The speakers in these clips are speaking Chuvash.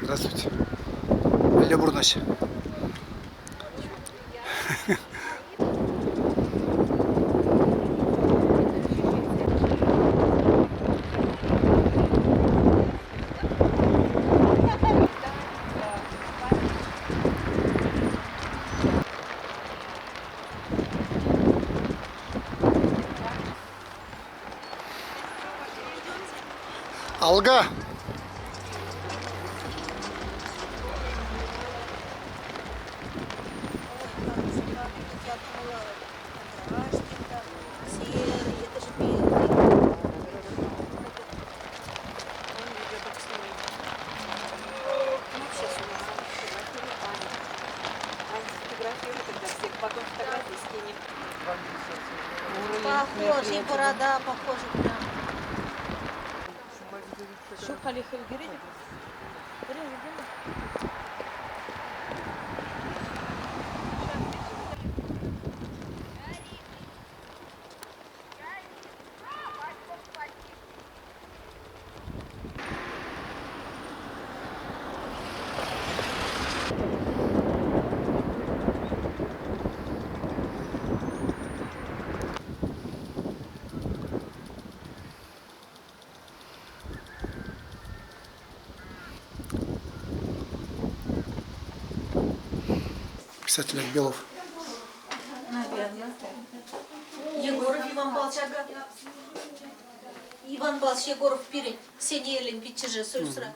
Здравствуйте. Мӗнле пурӑнаҫҫӗ? Алга! Похож, и борода похожа прям. Ҫук, халех ӗлкӗретӗп. Писатель Белов. Наверное. Егоров Иван Павлович Иван Павлович Егоров пирӗн Сенелӗн пиччӗшӗ Союзра.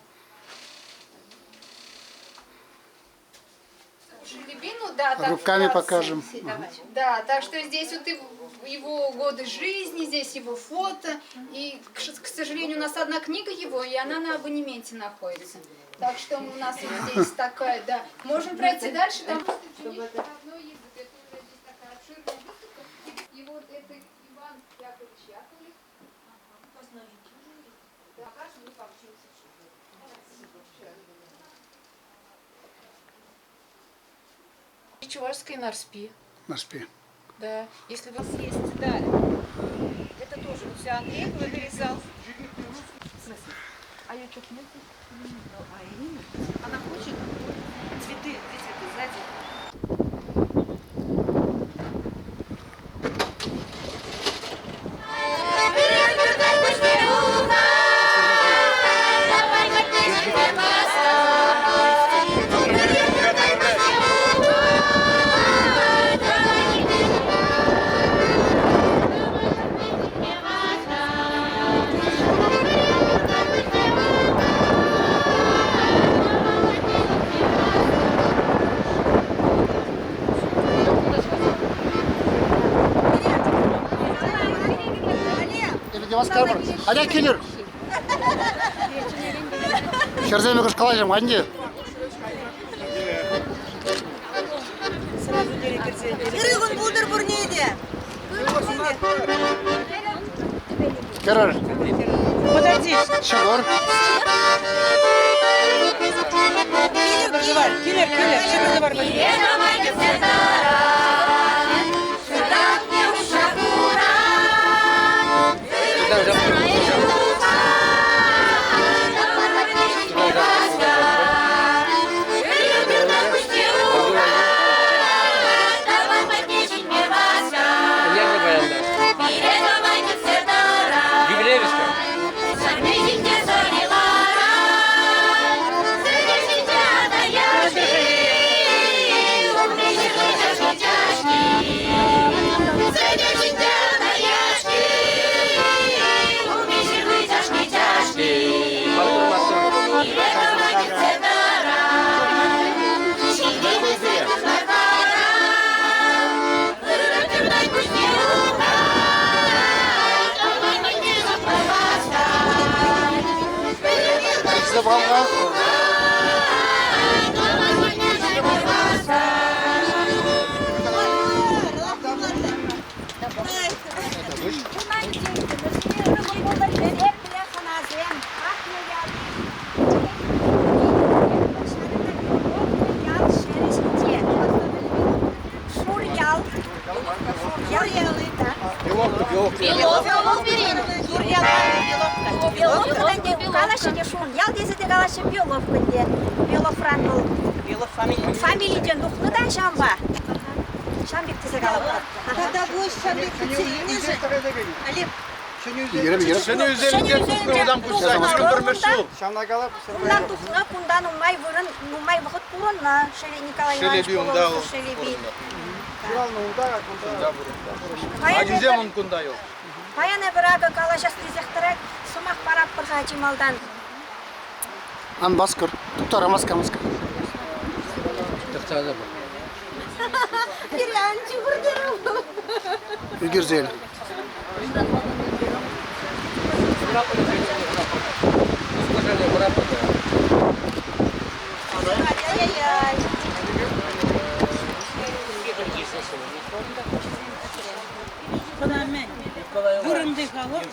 Шелебину, да, так Руками вкратце. покажем. Да, так что здесь вот его годы жизни, здесь его фото. И, к сожалению, у нас одна книга его, и она на абонементе находится. Так что у нас вот здесь такая, да. Можем пройти дальше, там родной язык. Это уже здесь такая обширная выставка. И вот это Иван Яковлевич Яковлев. Чувашская Нарспи. Нарспи. Да, если вы... Есть, да. Это тоже все Андрей вырезал. В смысле? А я что-то нет? А Ирина? Она хочет цветы, где цветы сзади. Васкамӑр. Атя килӗр. Хӗрсем кӑшкалаҫҫӗ, анне. Ырӑ кун пултӑр пурне те. Кӗрӗр. Подожди. Ҫӑкӑр. Килӗр, килӗр, килӗр. Ҫӑкӑр тӑвар. Беловка. Беловка. Калаҫҫӗ те шун ял тесе те калаҫҫӗ Белов ӗнтӗ. Беловран вӑл. Белов фамилийӗнчен. Фамилинчен тухнӑ та ҫавӑнпа. Ҫавӑн пек тесе калатпӑр. Тата ҫав пек кӗтсе илнӗ-ши? Олег. Ҫӗнӗ ӳсенчен тухнӑ унтан пуҫса 21-мӗш ҫул. Унтан тухнӑ, кунта нумай вырӑн, нумай вӑхӑт пурӑннӑ Шеле Николай Иванович Шелепи унта Шелепи. Ҫуралнӑ унта, кунта пурӑннӑ. Ачисем ун кунта юл. Паян эпир акӑ калаҫас тесех тӑрать, сӑмах паратпӑр-ха чи малтан. Ан васкӑр. Туптара маска маска. Тӑхтаса пӑх. Пире ан чупӑртӑр. Ӳкерсе ил. Ай-яй-яй. Вырӑнти халӑх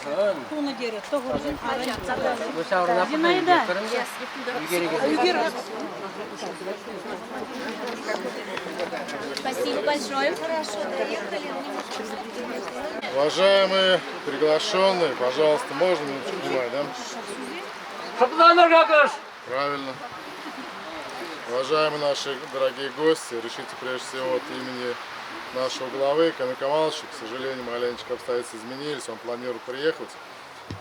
тунӑ терӗ, тӑхӑрсем Зинаида. Спасибо большое. Хорошо, доехали. Уважаемые приглашенные, пожалуйста, можно минуточку внимания, да? Правильно. Уважаемые наши дорогие гости, решите прежде всего от имени нашего главы Камиля Камаловича, к сожалению, маленечко обстоятельства изменились, он планирует приехать.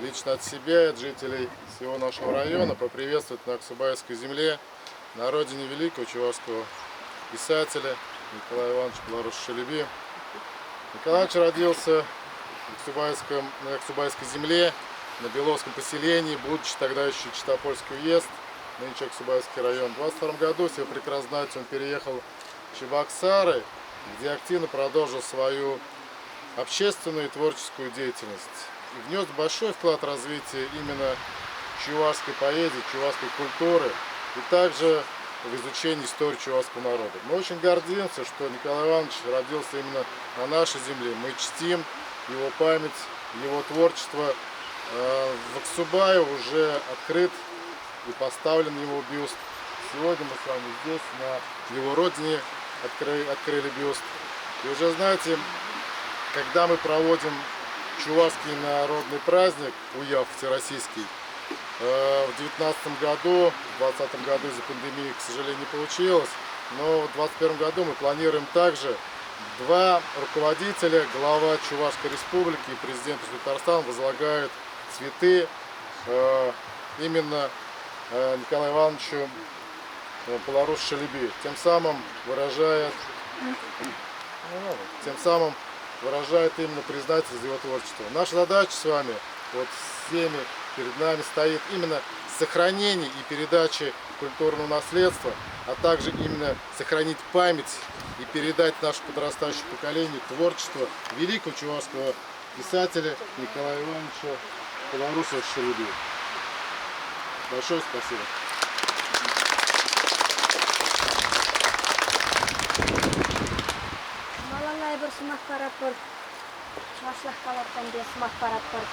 Лично от себя и от жителей всего нашего района поприветствовать на Аксубаевской земле, на родине великого чувашского писателя Николая Ивановича Белоруса Шелеби. Николай Иванович родился в Аксубаевском, на Аксубаевской земле, на Беловском поселении, будучи тогда еще Чистопольский уезд, нынче Аксубаевский район. В 22 году, все вы прекрасно знаете, он переехал в Чебоксары, где активно продолжил свою общественную и творческую деятельность. И внес большой вклад в развитие именно чувашской поэзии, чувашской культуры и также в изучении истории чувашского народа. Мы очень гордимся, что Николай Иванович родился именно на нашей земле. Мы чтим его память, его творчество. В Аксубае уже открыт и поставлен его бюст. Сегодня мы с вами здесь, на его родине, открыли бюст. И уже знаете, когда мы проводим чувашский народный праздник, Уяв всероссийский, в 2019 году, в 2020 году из-за пандемии, к сожалению, не получилось, но в 2021 году мы планируем также два руководителя, глава Чувашской республики и президент Татарстана возлагают цветы именно Николаю Ивановичу Полорус Шелеби, тем самым выражает именно признательность за его творчество. Наша задача с вами, вот всеми перед нами стоит именно сохранение и передача культурного наследства, а также именно сохранить память и передать нашему подрастающему поколению творчество великого чувашского писателя Николая Ивановича Полоруса Шелеби. Большое спасибо. Малалла эпир сӑмах паратпӑр. Чӑвашлах калаттан те сӑмах паратпӑр.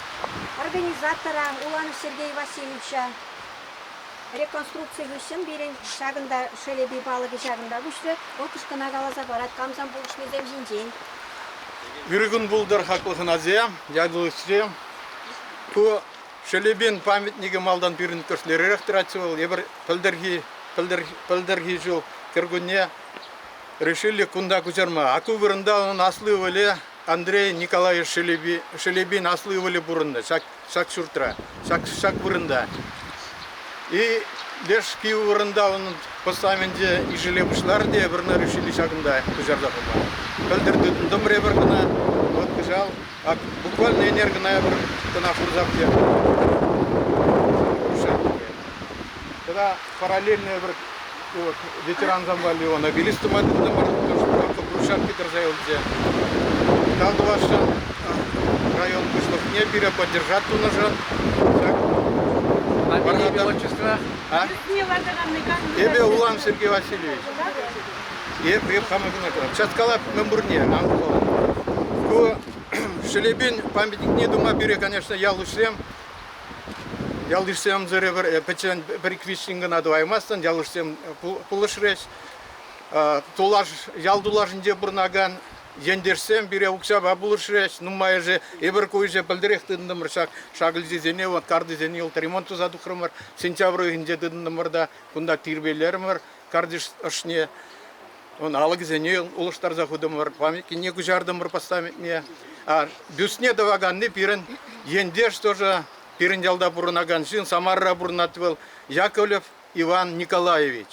Организатора Уланов Сергей Васильевича реконструкци хыҫҫӑн пирӗн ҫакӑнта Шелепи палӑкӗ ҫакӑнта куҫрӗ. Вӑл кӑшкӑна каласа парать камсам пулӑшнисем ҫинчен. Ырӑ кун пултӑр хаклӑ хӑнасем, ятлӑ Ку Шелепин памятникӗ малтан пирӗн кӗслерех тӑратчӗ вӑл. Эпир пӗлтӗрхи ҫул кӗркунне решили кунта куҫарма. А ку вырӑнта унӑн аслӑ ывӑлӗ Андрей Николаевич Шелепин аслӑ ывӑлӗ пурӑннӑ ҫак ҫуртра, ҫак вырӑнта. И леш кивӗ вырӑнта унӑн постаментӗ ишӗле пуҫларӗ те эпир ӑна решили ҫакӑнта куҫарса хума. Пӗлтӗр тытӑнтӑмӑр эпир кӑна, вот кӑҫал буквально ӗнер кӑна эпир кӑна хурса пӗтертӗмӗр. Тогда параллельно эпир ветерансем валли он обелиск тума тытӑнтӑмӑр, брусчатки тӑрса юлчӗ. Тав тӑвасшӑн район пуҫлӑхне пире поддержать тунӑшӑн. Фамилия, отчество? А? Эпӗ Улан Сергей Васильевич. Эп хама кӑна калам. Сейчас калап мӗнпурне, ан Ку Шелепин памятникне тума пире, конечно, ял-йышсем Ялйышсемсӗр пӗччен пӗр-ик виҫҫӗн кӑна тӑваймастӑн, ялйышсем пулӑшрӗҫ. Тулаш, ял тулашӗнче пурӑнакан Ентешсем пире укҫапа пулӑшрӗҫ. Нумайӑшӗ эпир ку ӗҫе пӗлтӗрех тытӑнтӑмӑр ҫак шакӑлчисене, вот картисене йӑлт ремонт туса тухрӑмӑр. Сентябрь уйӑхӗнче тытӑнтӑмӑр та кунта тирпейлерӗмӗр картиш ӑшне. Он алӑкӗсене улӑштарса хутӑмӑр, памятникне куҫартӑмӑр постаментне. А бюстне тӑваканни пирӗн ентеш тоже, пирӗн ялта пурӑнакан ҫын, Самарӑра пурӑнать вӑл, Яковлев Иван Николаевич.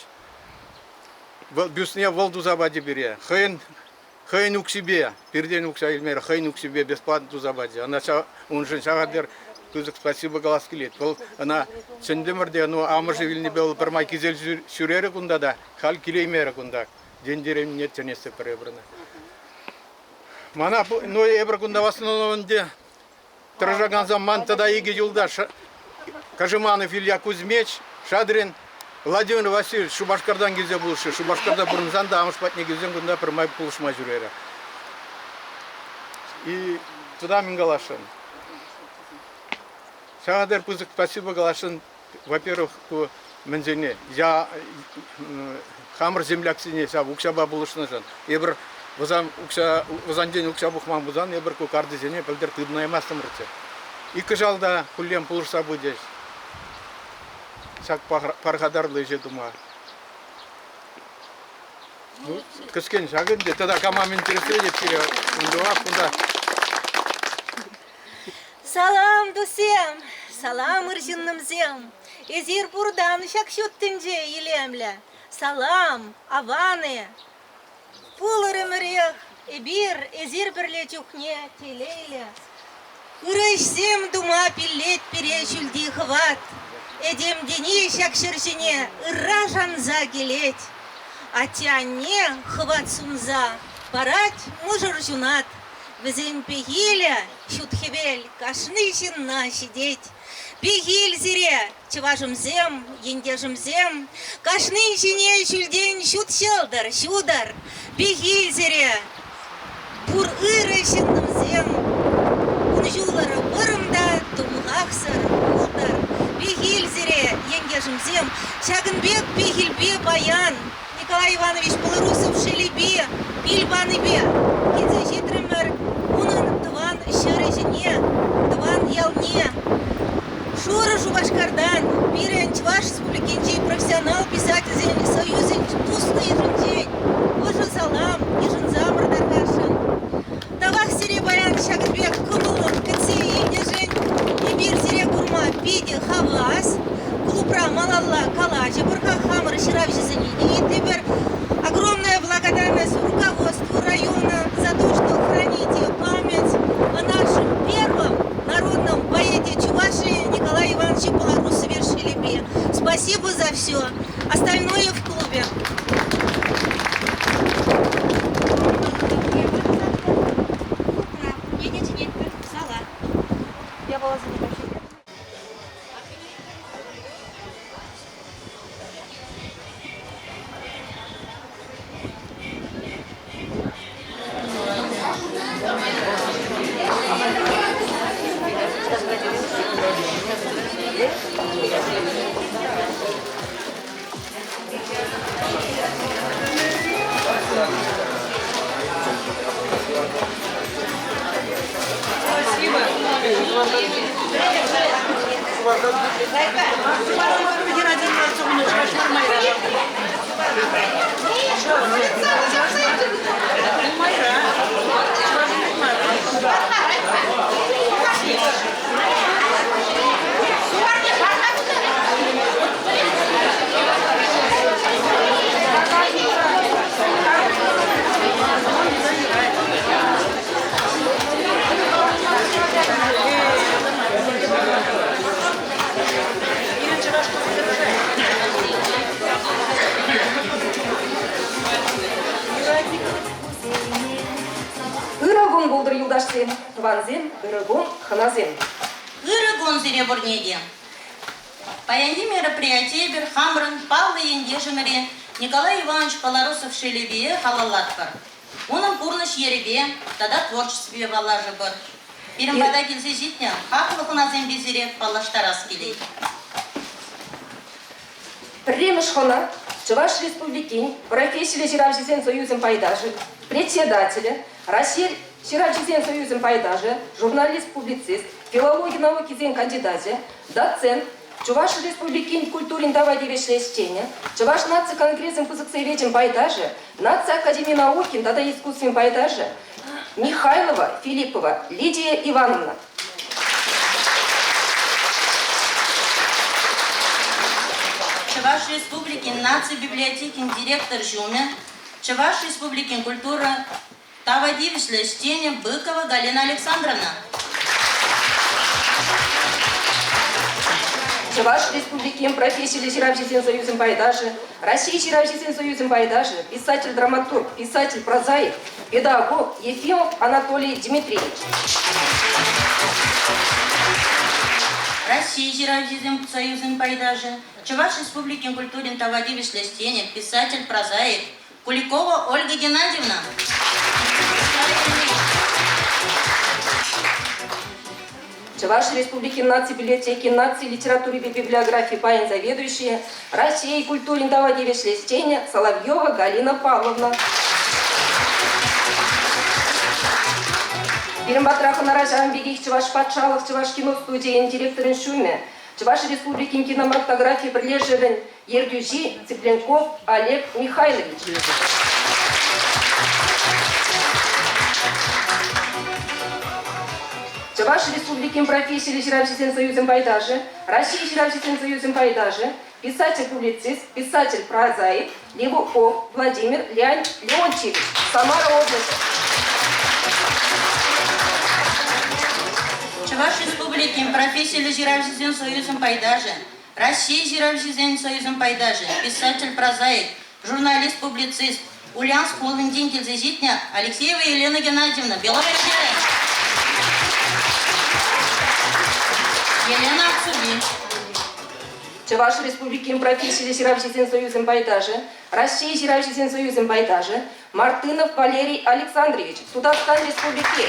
Вӑл бюстне вӑл туса пачӗ пире. Хӑйӗн хӑйӗн укҫипе, пиртен укҫа илмерӗ, хӑйӗн укҫипе бесплатно туса пачӗ. Ӑна уншӑн ҫав пысӑк спасибо калас килет. Вӑл ӑна чӗнтӗмӗр те, ну амӑшӗ вилнипе вӑл пӗрмай кисел ҫӳрерӗ кунта та, халь килеймерӗ кунта. Дендеремне чӗнессе пӗр эпир ӑна. Мана, ну эпир кунта в основном ӗнтӗ тӑрӑшакансем ман тата икӗ юлташ Кожеманов Илья Кузьмич, Шадрин Владимир Васильевич Шупашкартан килсе пулӑшрӗ. Шупашкарта пурӑнсан та амӑш патне килсен кунта пӗрмай пулӑшма ҫӳрерӗ. И туда мӗн каласшӑн? Ҫавӑн пысӑк спасибо каласшӑн. Во-первых, ку мӗнсене я хамӑр земляксене ҫав укҫапа пулӑшнӑшӑн. Эпир вӑсан укҫа вӑсантен укҫа пухман пулсан эпир ку картисене пӗлтӗр тытӑнаймастӑмӑрччӗ. Иккӗ та куллен пулӑшса пычӗҫ ҫак пархатарлӑ ӗҫе тума. Ну, кӗскен ҫак ӗнтӗ. Тата кама мӗн интереслет пире унтах кунта. Салам, туссем! Салам, ыр ҫыннӑмсем! Эсир пуртан ҫак ҫут тӗнче илемлӗ. Салам, аван-и! Пулӑр ӗмӗрех, эпир эсир пӗрле чухне телейлӗ. Ырӑ ӗҫсем тума пиллет пире ҫӳлти хӑват. Этем тени ҫак ҫӗр ҫине ырра шанса килет. Атте-анне хӑват сунса парать мӑшӑр ҫунат. Вӗсен пехилӗ ҫут хӗвел кашни ҫынна ҫитет. Пехил сире, чӑвашӑмсем, ентешӗмсем, кашнин ҫине ҫӳлтен ҫут ҫӑлтӑр ҫутӑр. Пехил сире, пур ырӑ ҫыннӑмсем, кун-ҫулӑр вӑрӑм та тумхахсӑр пултӑр. Пехил сире, ентешӗмсем, ҫакӑн пек пехилпе паян Николай Иванович Полорусов шелепе, пил панипе килсе ҫитрӗмӗр. Унӑн тӑван ҫӗрӗ ҫине, тӑван ялне. Шурӑ Шупашкартан пирӗн Чӑваш Республикинчи профессионал писательсен союзӗн туслӑ йышӗнчен ӑшӑ салам йышӑнсамӑр тархасшӑн. Тавах сире паян ҫакӑн пек кӑмӑллӑн кӗтсе илнӗшӗн. Эпир сире курма питӗ хавас. Клубра малалла калаҫӑпӑр-ха, хамӑр ҫыравҫӑсене те итлӗпӗр. Огромная благодарность руководству района за то, что храните память о нашем первом народном поэте Чувашии Николае Ивановиче Полорусове Шелепи. Спасибо за все. Остальное в клубе. Я была занята вообще. Ырӑ кун пултӑр, юлташсем, тӑвансем, ырӑ кун, хӑнасем. Ырӑ кун сире пурне те. Паянхи мероприятие эпир хамӑрӑн паллӑ ентешӗмӗре Николай Иванович Полорусов-Шелепие халаллатпӑр. Унӑн пурнӑҫ йӗрӗпе тата творчествипе паллашӑпӑр. Пирӗн пата килсе ҫитнӗ хаклӑ хӑнасемпе сире паллаштарас килет. Пӗрремӗш хӑна Чӑваш Республикин профессиллӗ ҫыравҫӑсен союзӗн пайташӗ, председателӗ, Раҫҫей ҫыравҫисен союзӗн пайташӗ, журналист-публицист, филологи наукисен кандидачӗ, доцент, Чӑваш Республикин культурин тава тивӗҫлӗ ӗҫченӗ, Чӑваш наци конгресӗн пысӑк совечӗн пайташӗ, Наци академи наукин тата искусствин пайташӗ Михайлова Филиппова Лидия Ивановна. Чӑваш Республикин наци библиотекин директор ҫумӗ, Чӑваш Республикин культура тава тивӗҫлӗ ӗҫченӗ Быкова Галина Александровна. Чӑваш Республикин профессиллӗ ҫыравҫисен союзӗн пайташӗ, Раҫҫей ҫыравҫисен союзӗн пайташӗ, писатель-драматург, писатель-прозаик, педагог Ефимов Анатолий Дмитриевич. Раҫҫей ҫыравҫисен союзӗн пайташӗ, Чӑваш Республикин культурин тава тивӗҫлӗ ӗҫченӗ, писатель-прозаик Куликова Ольга Геннадьевна. Чӑваш Республикин наци библиотекин наци литературипе библиографи пайӗн заведующийӗ, Раҫҫей культурин тава тивӗҫлӗ ӗҫченӗ Соловьева Галина Павловна. Пирӗн патра хӑнара ҫавӑн пекех Чӑваш патшалӑх чӑваш киностудийӗн директорӗн ҫумӗ, Чӑваш Республикин кинематографи пӗрлешӗвӗн ертӳҫи Цыпленков Олег Михайлович. Чӑваш Республикин профессиллӗ ҫыравҫисен союзӗн пайташӗ, Раҫҫей ҫыравҫисен союзӗн пайташӗ, писатель-публицист, писатель-прозаик Левуков Владимир Леонтьевич, Самара облаҫӗ. Чӑваш Республикин профессиллӗ ҫыравҫисен союзӗн пайташӗ, Раҫҫей ҫыравҫисен союзӗн пайташӗ, писатель-прозаик, журналист-публицист, Ульяновск хулинчен килсе ҫитнӗ Алексеева Елена Геннадьевна, Беловодье. Елена Аксуби. Чӑваш Республикин профессиллӗ ҫыравҫисен союзӗн пайташӗ, Раҫҫей ҫыравҫисен союзӗн пайташӗ Мартынов Валерий Александрович, Тутарстан Республики.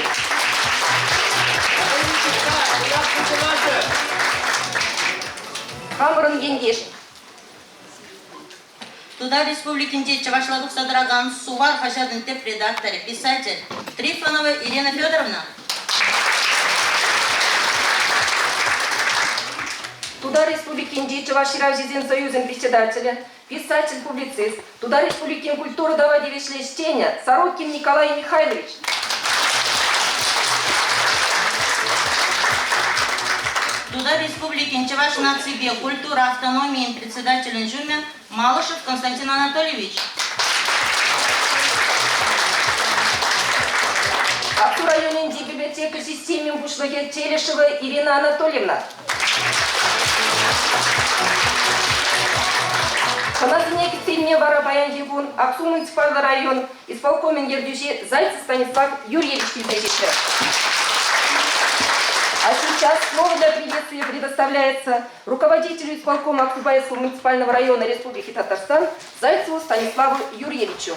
Хамӑрӑн ентеш. Тутар Республикинче чӑвашла тухса тӑракан Сувар хаҫатӑн тӗп редакторӗ, писатель Трифонова Ирина Федоровна. Тутар Республикинчи Чӑваш ҫыравҫисен союзӗн председателӗ, писатель-публицист, Тутар Республикин культура тава тивӗҫлӗ ӗҫченӗ Сорокин Николай Михайлович. Тутар Республикин Чӑваш наципе культура автономийӗн председателӗн ҫумӗ Малышев Константин Анатольевич. Аксу районӗнчи библиотека системин пуҫлӑхӗ Телешева Ирина Анатольевна. Хӑнасене кӗтсе илме вара паянхи кун Аксу муниципаллӑ район исполкомӗн ертӳҫи Зайцев Станислав Юрьевич килсе ҫитрӗ. А сейчас слово для приветствия предоставляется руководителю исполкома Аксубаевского муниципального района Республики Татарстан Зайцеву Станиславу Юрьевичу.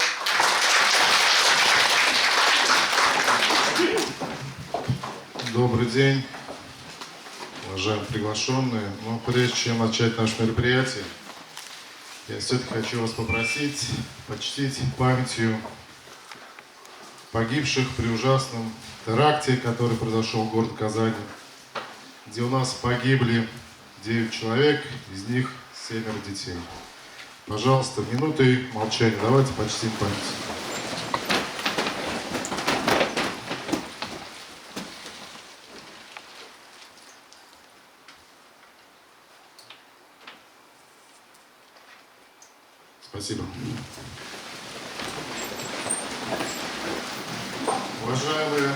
Добрый день, уважаемые приглашенные. Но прежде чем начать наше мероприятие, я все-таки хочу вас попросить почтить памятью погибших при ужасном теракте, который произошел в городе Казани, где у нас погибли 9 человек, из них семеро детей. Пожалуйста, минутой молчания. Давайте почтим память. Спасибо. Уважаемые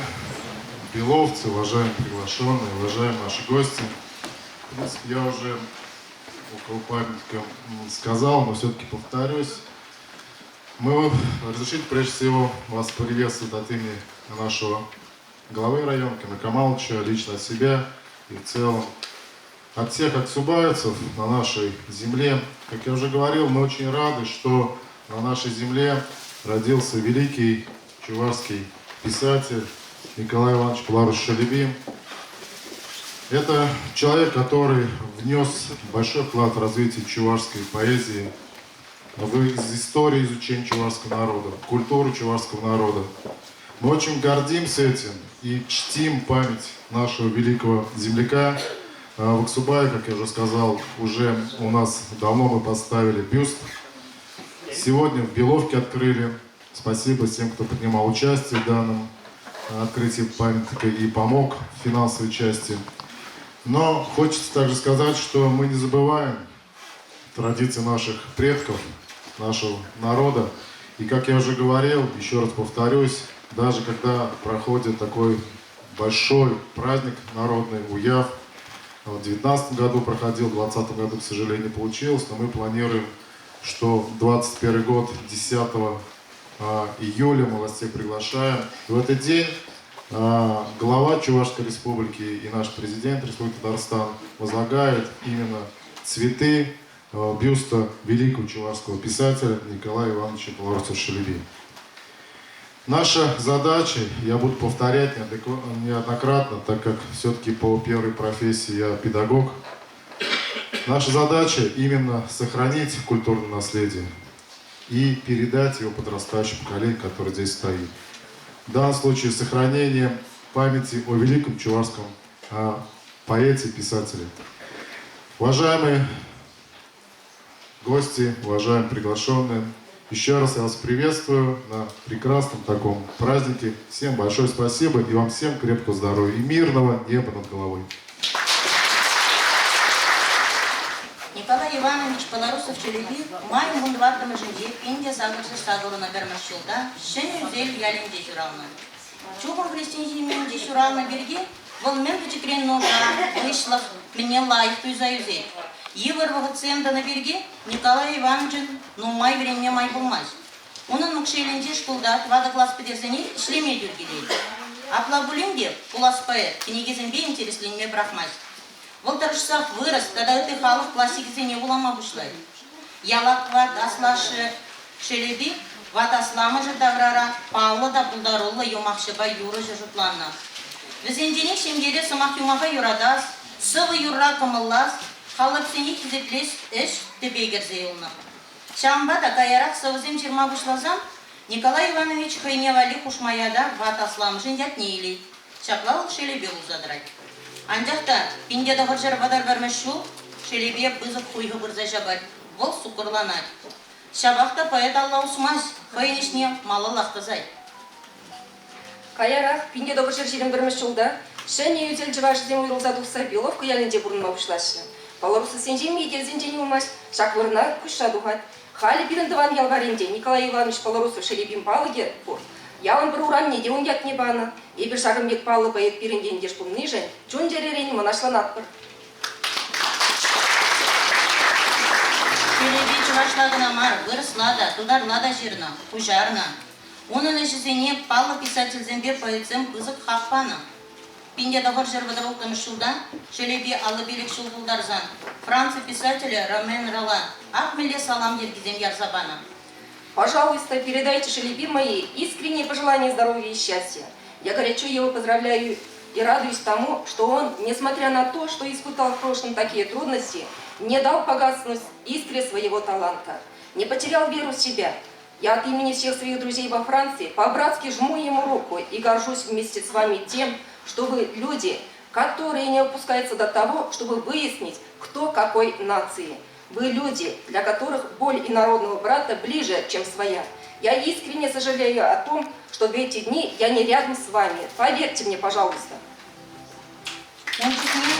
беловцы, уважаемые приглашенные, уважаемые наши гости. В принципе, я уже около памятника сказал, но все-таки повторюсь. Мы разрешите прежде всего вас приветствовать от имени нашего главы района Кама Камаловича, лично от себя и в целом от всех аксубаевцев на нашей земле. Как я уже говорил, мы очень рады, что на нашей земле родился великий чувашский писатель Николай Иванович Поларус Шелеби. Это человек, который внес большой вклад в развитие чувашской поэзии, в историю изучения чувашского народа, культуру чувашского народа. Мы очень гордимся этим и чтим память нашего великого земляка. В Аксубае, как я уже сказал, уже у нас давно мы поставили бюст. Сегодня в Беловке открыли. Спасибо всем, кто принимал участие в данном открытии памятника и помог в финансовой части. Но хочется также сказать, что мы не забываем традиции наших предков, нашего народа. И как я уже говорил, еще раз повторюсь, даже когда проходит такой большой праздник народный, Уяв, в 2019 году проходил, в 2020 году, к сожалению, не получилось, но мы планируем, что 2021 год, 10 июля, мы вас всех приглашаем. В этот день глава Чувашской республики и наш президент Республики Татарстан возлагают именно цветы бюста великого чувашского писателя Николая Ивановича Полорцева-Шелеби. Наша задача, я буду повторять неоднократно, так как все-таки по первой профессии я педагог, наша задача именно сохранить культурное наследие и передать его подрастающему поколению, которое здесь стоит. В данном случае сохранение памяти о великом чувашском поэте и писателе. Уважаемые гости, уважаемые приглашенные, еще раз я вас приветствую на прекрасном таком празднике. Всем большое спасибо и вам всем крепкого здоровья и мирного неба над головой. Николай Иванович Полорусов-Шелепи май вунтӑваттӑмӗшӗнче 1881 ҫулта Ҫӗнӗ Ӳсел ялӗнче ҫуралнӑ. Чухӑн хресчен ҫемйинче ҫуралнӑ пирки вӑл мӗн пӗчӗкрен нуша, выҫлӑх мӗнне лайӑх туйса ӳсет. Йывӑр вӑхӑтсем тӑнӑ пирки Николай Ивановичӑн нумай вӗренме май пулмасть. Унӑн Мӑкшелӗнчи шкулта тӑватӑ класс пӗтерсенех ӗҫлеме тӳр килет. Апла пулин те пулас поэт кӗнекесемпе интересленме пӑрахмасть. Вӑл тӑрӑшсах вырӑс тата ытти халӑх классикӗсене вулама пуҫлать. Ялакват аслашшӗ Шелепи ват асламӑшӗ таврара паллӑ та пултаруллӑ юмахҫӑпа юрӑҫӑ шутланнӑ. Вӗсенченех ҫемьере сӑмах-юмаха юратас, сӑвӑ-юрра кӑмӑллас, халапсене хисеплес ӗҫ тӗпе кӗрсе юлнӑ. Ҫавӑнпа та каярах сӑвӑсем ҫырма пуҫласан Николай Иванович хӑйне валли хушма ята ват асламӑшӗн ятне илет. Ҫапла вӑл Шелепе пулса тӑрать. Анчах та 1931 ҫул Шелепе пысӑк хуйхӑ пырса ҫапать, вӑл суккӑрланать. Ҫапах та поэт алла усмасть, хӑйӗн ӗҫне малаллах тӑсать. Каярах, 1921 ҫулта, Ҫӗнӗ Ӳсел чӑвашӗсем уйрӑлса тухса Беловка ялӗнче пурӑнма пуҫлаҫҫӗ. Полоруссисенчен Микельсенчен юлмасть, ҫак вырӑна куҫса тухать. Халӗ пирӗн тӑван ял варринче Николай Иванович Полорусов Шелепин палӑкӗ пур. Ялӑн пӗр урамне те ун ятне панӑ. Эпир ҫакӑн пек паллӑ поэт пирӗн ентеш пулнишӗн чун-чӗререн мӑнаҫланатпӑр. Шелепи чӑвашла кӑна мар, вырӑсла та, тутарла та ҫырнӑ, куҫарнӑ. Унӑн ӗҫӗсене паллӑ писательсемпе поэтсем пысӑк хак панӑ. 1936 ҫулта Шелепи 55 ҫул тултарсан Франци писателӗ Ромен Ролан ак мӗнле салам йӗркисем ярса панӑ. Пожалуйста, передайте Шелепи мои искренние пожелания здоровья и счастья. Я горячо его поздравляю и радуюсь тому, что он, несмотря на то, что испытал в прошлом такие трудности, не дал погаснуть искре своего таланта, не потерял веру в себя. Я от имени всех своих друзей во Франции по-братски жму ему руку и горжусь вместе с вами тем, что вы люди, которые не опускаются до того, чтобы выяснить, кто какой нации. Вы люди, для которых боль инородного брата ближе, чем своя. Я искренне сожалею о том, что в эти дни я не рядом с вами. Поверьте мне, пожалуйста. Ун чухне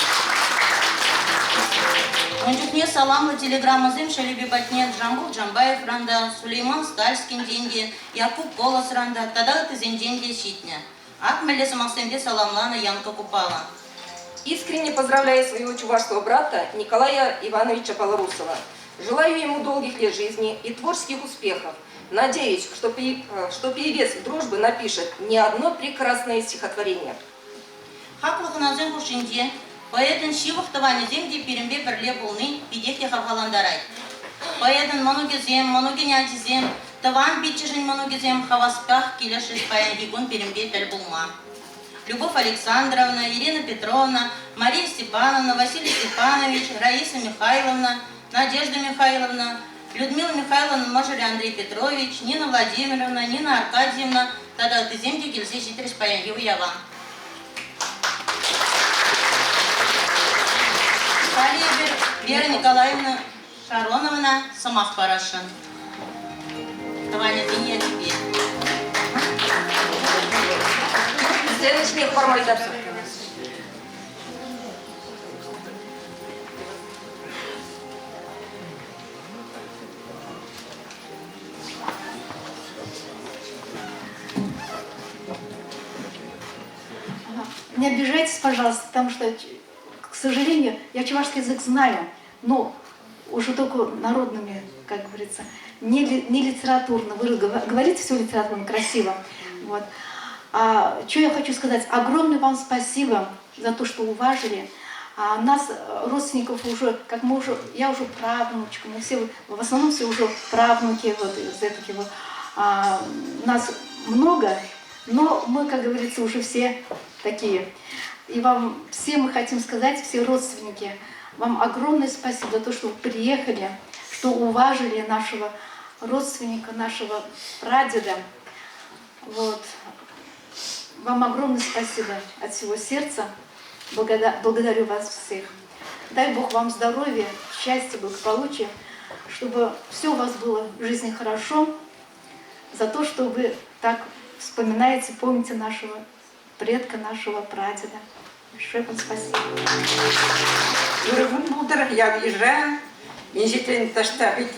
Ун чухне саламлӑ телеграммӑсем Шелепи патне Джамбул Джамбаевран та, Сулейман Стальскинчен те, Якуб Колосран та тата ыттисенчен те ҫитнӗ. Ак мӗнле сӑмахсемпе саламланӑ Янка Купала. Искренне поздравляю своего чувашского брата Николая Ивановича Полорусова. Желаю ему долгих лет жизни и творческих успехов. Надеюсь, что певец дружбы напишет не одно прекрасное стихотворение. Хаклӑ хӑнасен хушшинче поэтӑн ҫывӑх тӑванӗсем те пирӗнпе пӗрле пулни питех те хавхалантарать. Поэтӑн мӑнукӗсем, мӑнукӗн ачисем, тӑван пиччӗшӗн мӑнукӗсем хаваспах килӗшрӗҫ паянхи кун пирӗнпе тӗл пулма. Любовь Александровна, Ирина Петровна, Мария Степановна, Василий Степанович, Раиса Михайловна, Надежда Михайловна, Людмила Михайловна мӑшӑрӗ Андрей Петрович, Нина Владимировна, Нина Аркадьевна тата ыттисем те килсе ҫитрӗҫ паянхи уява. Халӗ эпир Вера Николаевна Шароновӑна сӑмах парасшӑн. Тӑванӗсен ячӗпе. Сцена ҫине хӑварма ыйтатӑп. Не обижайтесь, пожалуйста, потому что, к сожалению, я чувашский язык знаю, но уже только народными, как говорится, не, не литературно. Вы говорите все литературно, красиво. Вот. А, что я хочу сказать? Огромное вам спасибо за то, что уважили. А нас, родственников, уже, как мы уже, я уже правнучка, мы все, в основном все уже правнуки, вот из этих его. А, нас много, но мы, как говорится, уже все такие. И вам все мы хотим сказать, все родственники, вам огромное спасибо за то, что вы приехали, что уважили нашего родственника, нашего прадеда. Вот. Вам огромное спасибо от всего сердца. Благодарю вас всех. Дай Бог вам здоровья, счастья, благополучия, чтобы все у вас было в жизни хорошо, за то, что вы так вспоминаете, помните нашего предка, нашего прадеда. Большое вам спасибо. Ырӑ кун пултӑр, ял-йыша. Инҫетрен таҫта пит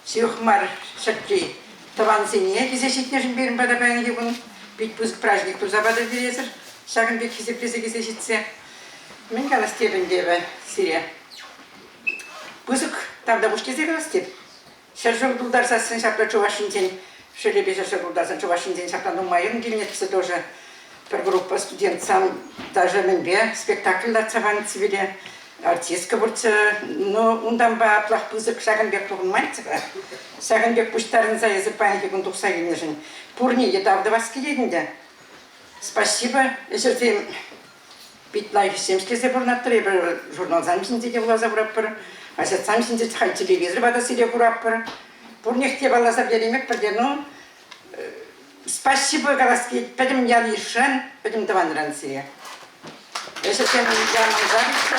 ҫывӑх мар ҫӗртри тӑвансене килсе ҫитнӗшӗн пирӗн пата паянхи кун пит пысӑк праҫник туса патӑр пиресӗр. Ҫакӑн пек хисеплесе килсе ҫитсе. Мӗн калас теп ӗнтӗ эпӗ сире? Пысӑк тавтапуҫ тесе калас теп. Ҫӗршыв тултарсассӑн ҫапла чӑвашсенчен, шелепе ҫӗршыв тултарсан чӑвашсенчен ҫапла нумаййӑн килнӗччӗ тоже. Пӗр группа студентсем даже мӗнпе спектакль лартса панӑччӗ пире. Артистка пурччӗ. Ну, унтанпа аплах пысӑк ҫакӑн пек пухӑнманччӗ-ха. Ҫакӑн пек пуҫтарӑнса эсӗ паянхи кун тухса килнӗшӗн пурне те тав тӑвас килет ӗнтӗ. Спасибо, ӗҫӗрсем пит лайӑх ӗҫсем ӗҫлесе пурӑнатпӑр. Эпир журналсем ҫинче те вуласа пыратпӑр, хаҫатсем ҫинче халь телевизор пата сире куратпӑр. Пурнех те палласа пӗтереймеппӗр те, ну, спасибо калас килет пӗтӗм ял-йышран, пӗтӗм тӑванран сире. Ӗҫӗсем яманса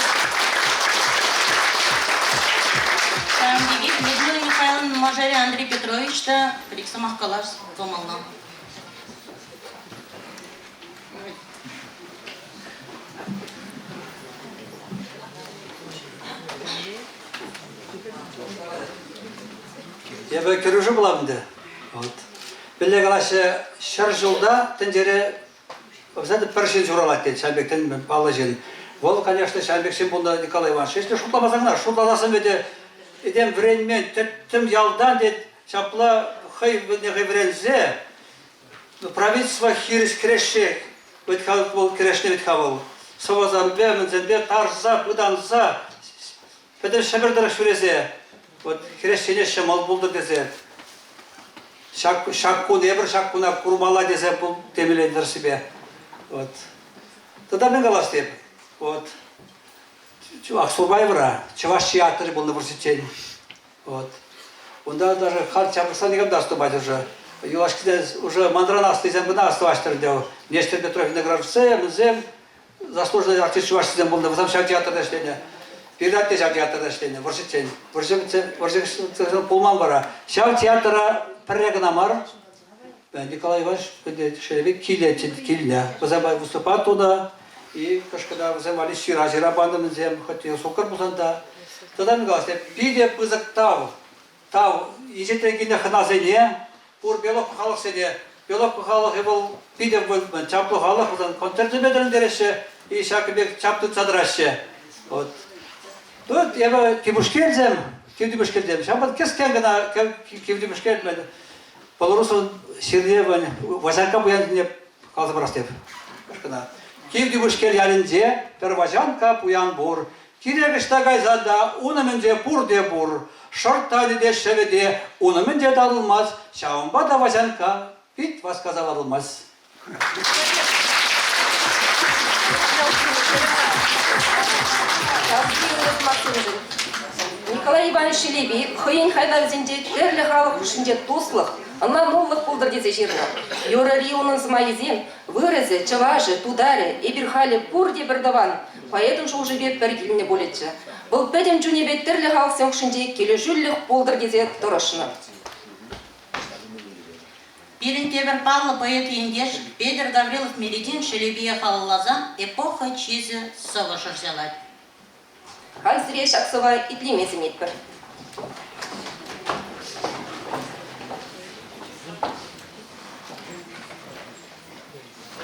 Ҫавӑн пекех Людмила Михайловна мӑшӑрӗ Андрей Петрович та пӗр-ик сӑмах калас кӑмӑллӑ. Эпӗ кӗрӳшӗ пулам ӗнтӗ. Вот. Пӗле калаҫҫӗ, ҫӗр ҫулта тӗнчере пӗр ҫын ҫуралать тет, ҫав пек паллӑ ҫын. Вӑл, конечно, ҫав пек ҫын пулнӑ Николай Иванович. Если шутламасан кӑна, шутласассӑн вӗт этем вӗренмен, тӗттӗм ялтан тет, ҫапла хӑй хӑй вӗренсе правительство хирӗҫ кӗрешсе вӗт-ха вӑл кӗрешнӗ вӗт-ха вӑл. Сӑвӑсемпе, мӗнсемпе тарса, пытанса, пӗтӗм Ҫӗпӗр тӑрӑх ҫӳресе вот хресчене ҫӑмӑл пултӑр тесе ҫак, ҫак кун эпир ҫак куна курмалла тесе темелле тӗрӗссипе. Вот. Тата мӗн калас теп? Вот. Аксубаевра чӑваш театрӗ пулнӑ вӑрҫӑччен. Вот. Унта даже халь ҫамрӑксем никам та астумать уже. Юлашкисем уже манран аслисем кӑна астӑваҫтӑр ӗнтӗ. Нестер Петров Виноградовсем, вӗсем заслуженный артист чӑвашсем пулнӑ, вӗсем ҫав театрта ӗҫленӗ. Пирӗн те ҫав театрта ӗҫленӗ, вӑрҫӑччен. Вӑрҫӑ пулман вара. Ҫав театра пӗрре кӑна мар, Николай Иванович Шелевик килет, килнӗ. Вӗсем выступать тунӑ, и кӑшкӑна вӗсем валли ҫыра-ҫыра панӑ вӗсем, хоть суккӑр пулсан та. Тата мӗн калас, питӗ пысӑк тав. Тав инҫетрен килнӗ хӑнасене, пур Беловка халӑхсене. Беловка халӑхӗ вӑл питӗ чаплӑ халӑх, вӗсем концертсемпе тӗлӗнтереҫҫӗ, и ҫакӑн пек чап тытса тӑраҫҫӗ. Вот. Тут эпӗ Кивушкелсем, Кивтимӗшкелсем, ҫавӑнпа кӗскен кӑна Кивтимӗшкел Белорусӑн ҫырневӗн Ваҫанка пуяннине каласа парас теп. Кӑна. Кивтимӗшкел ялӗнче пӗр Ваҫанка пуян пур. Кирек ӑҫта кайсан та ун умӗнче пурте пур. Шӑрттанӗ те, ҫӑвӗ те ун умӗнче татӑлмасть. Ҫавӑнпа та Ваҫанка пит васкаса ватӑлмасть. Николай Иванович Шелепи хӑйӗн хайлавӗсенче тӗрлӗ халӑх хушшинче туслӑх, ӑнланулӑх пултӑр тесе ҫырнӑ. Юрӑри унӑн сӑмахӗсем вырӑсӗ, чӑвашӗ, тутарӗ, эпир халӗ пурте пӗр тӑван, поэтӑн шухӑшӗпе пӗр килнӗ пулӗччӗ. Вӑл пӗтӗм чунӗпе тӗрлӗ халӑхсен хушшинче килӗшӳлӗх пултӑр тесе тӑрӑшнӑ. Пирӗн тепӗр паллӑ поэт-ентеш Петӗр Гаврилов-Меретин Шелепие халалласа «Эпоха чысӗ» сӑвӑ шӑрҫалать. Халь сире ҫак сӑвва итлеме сӗнетпӗр.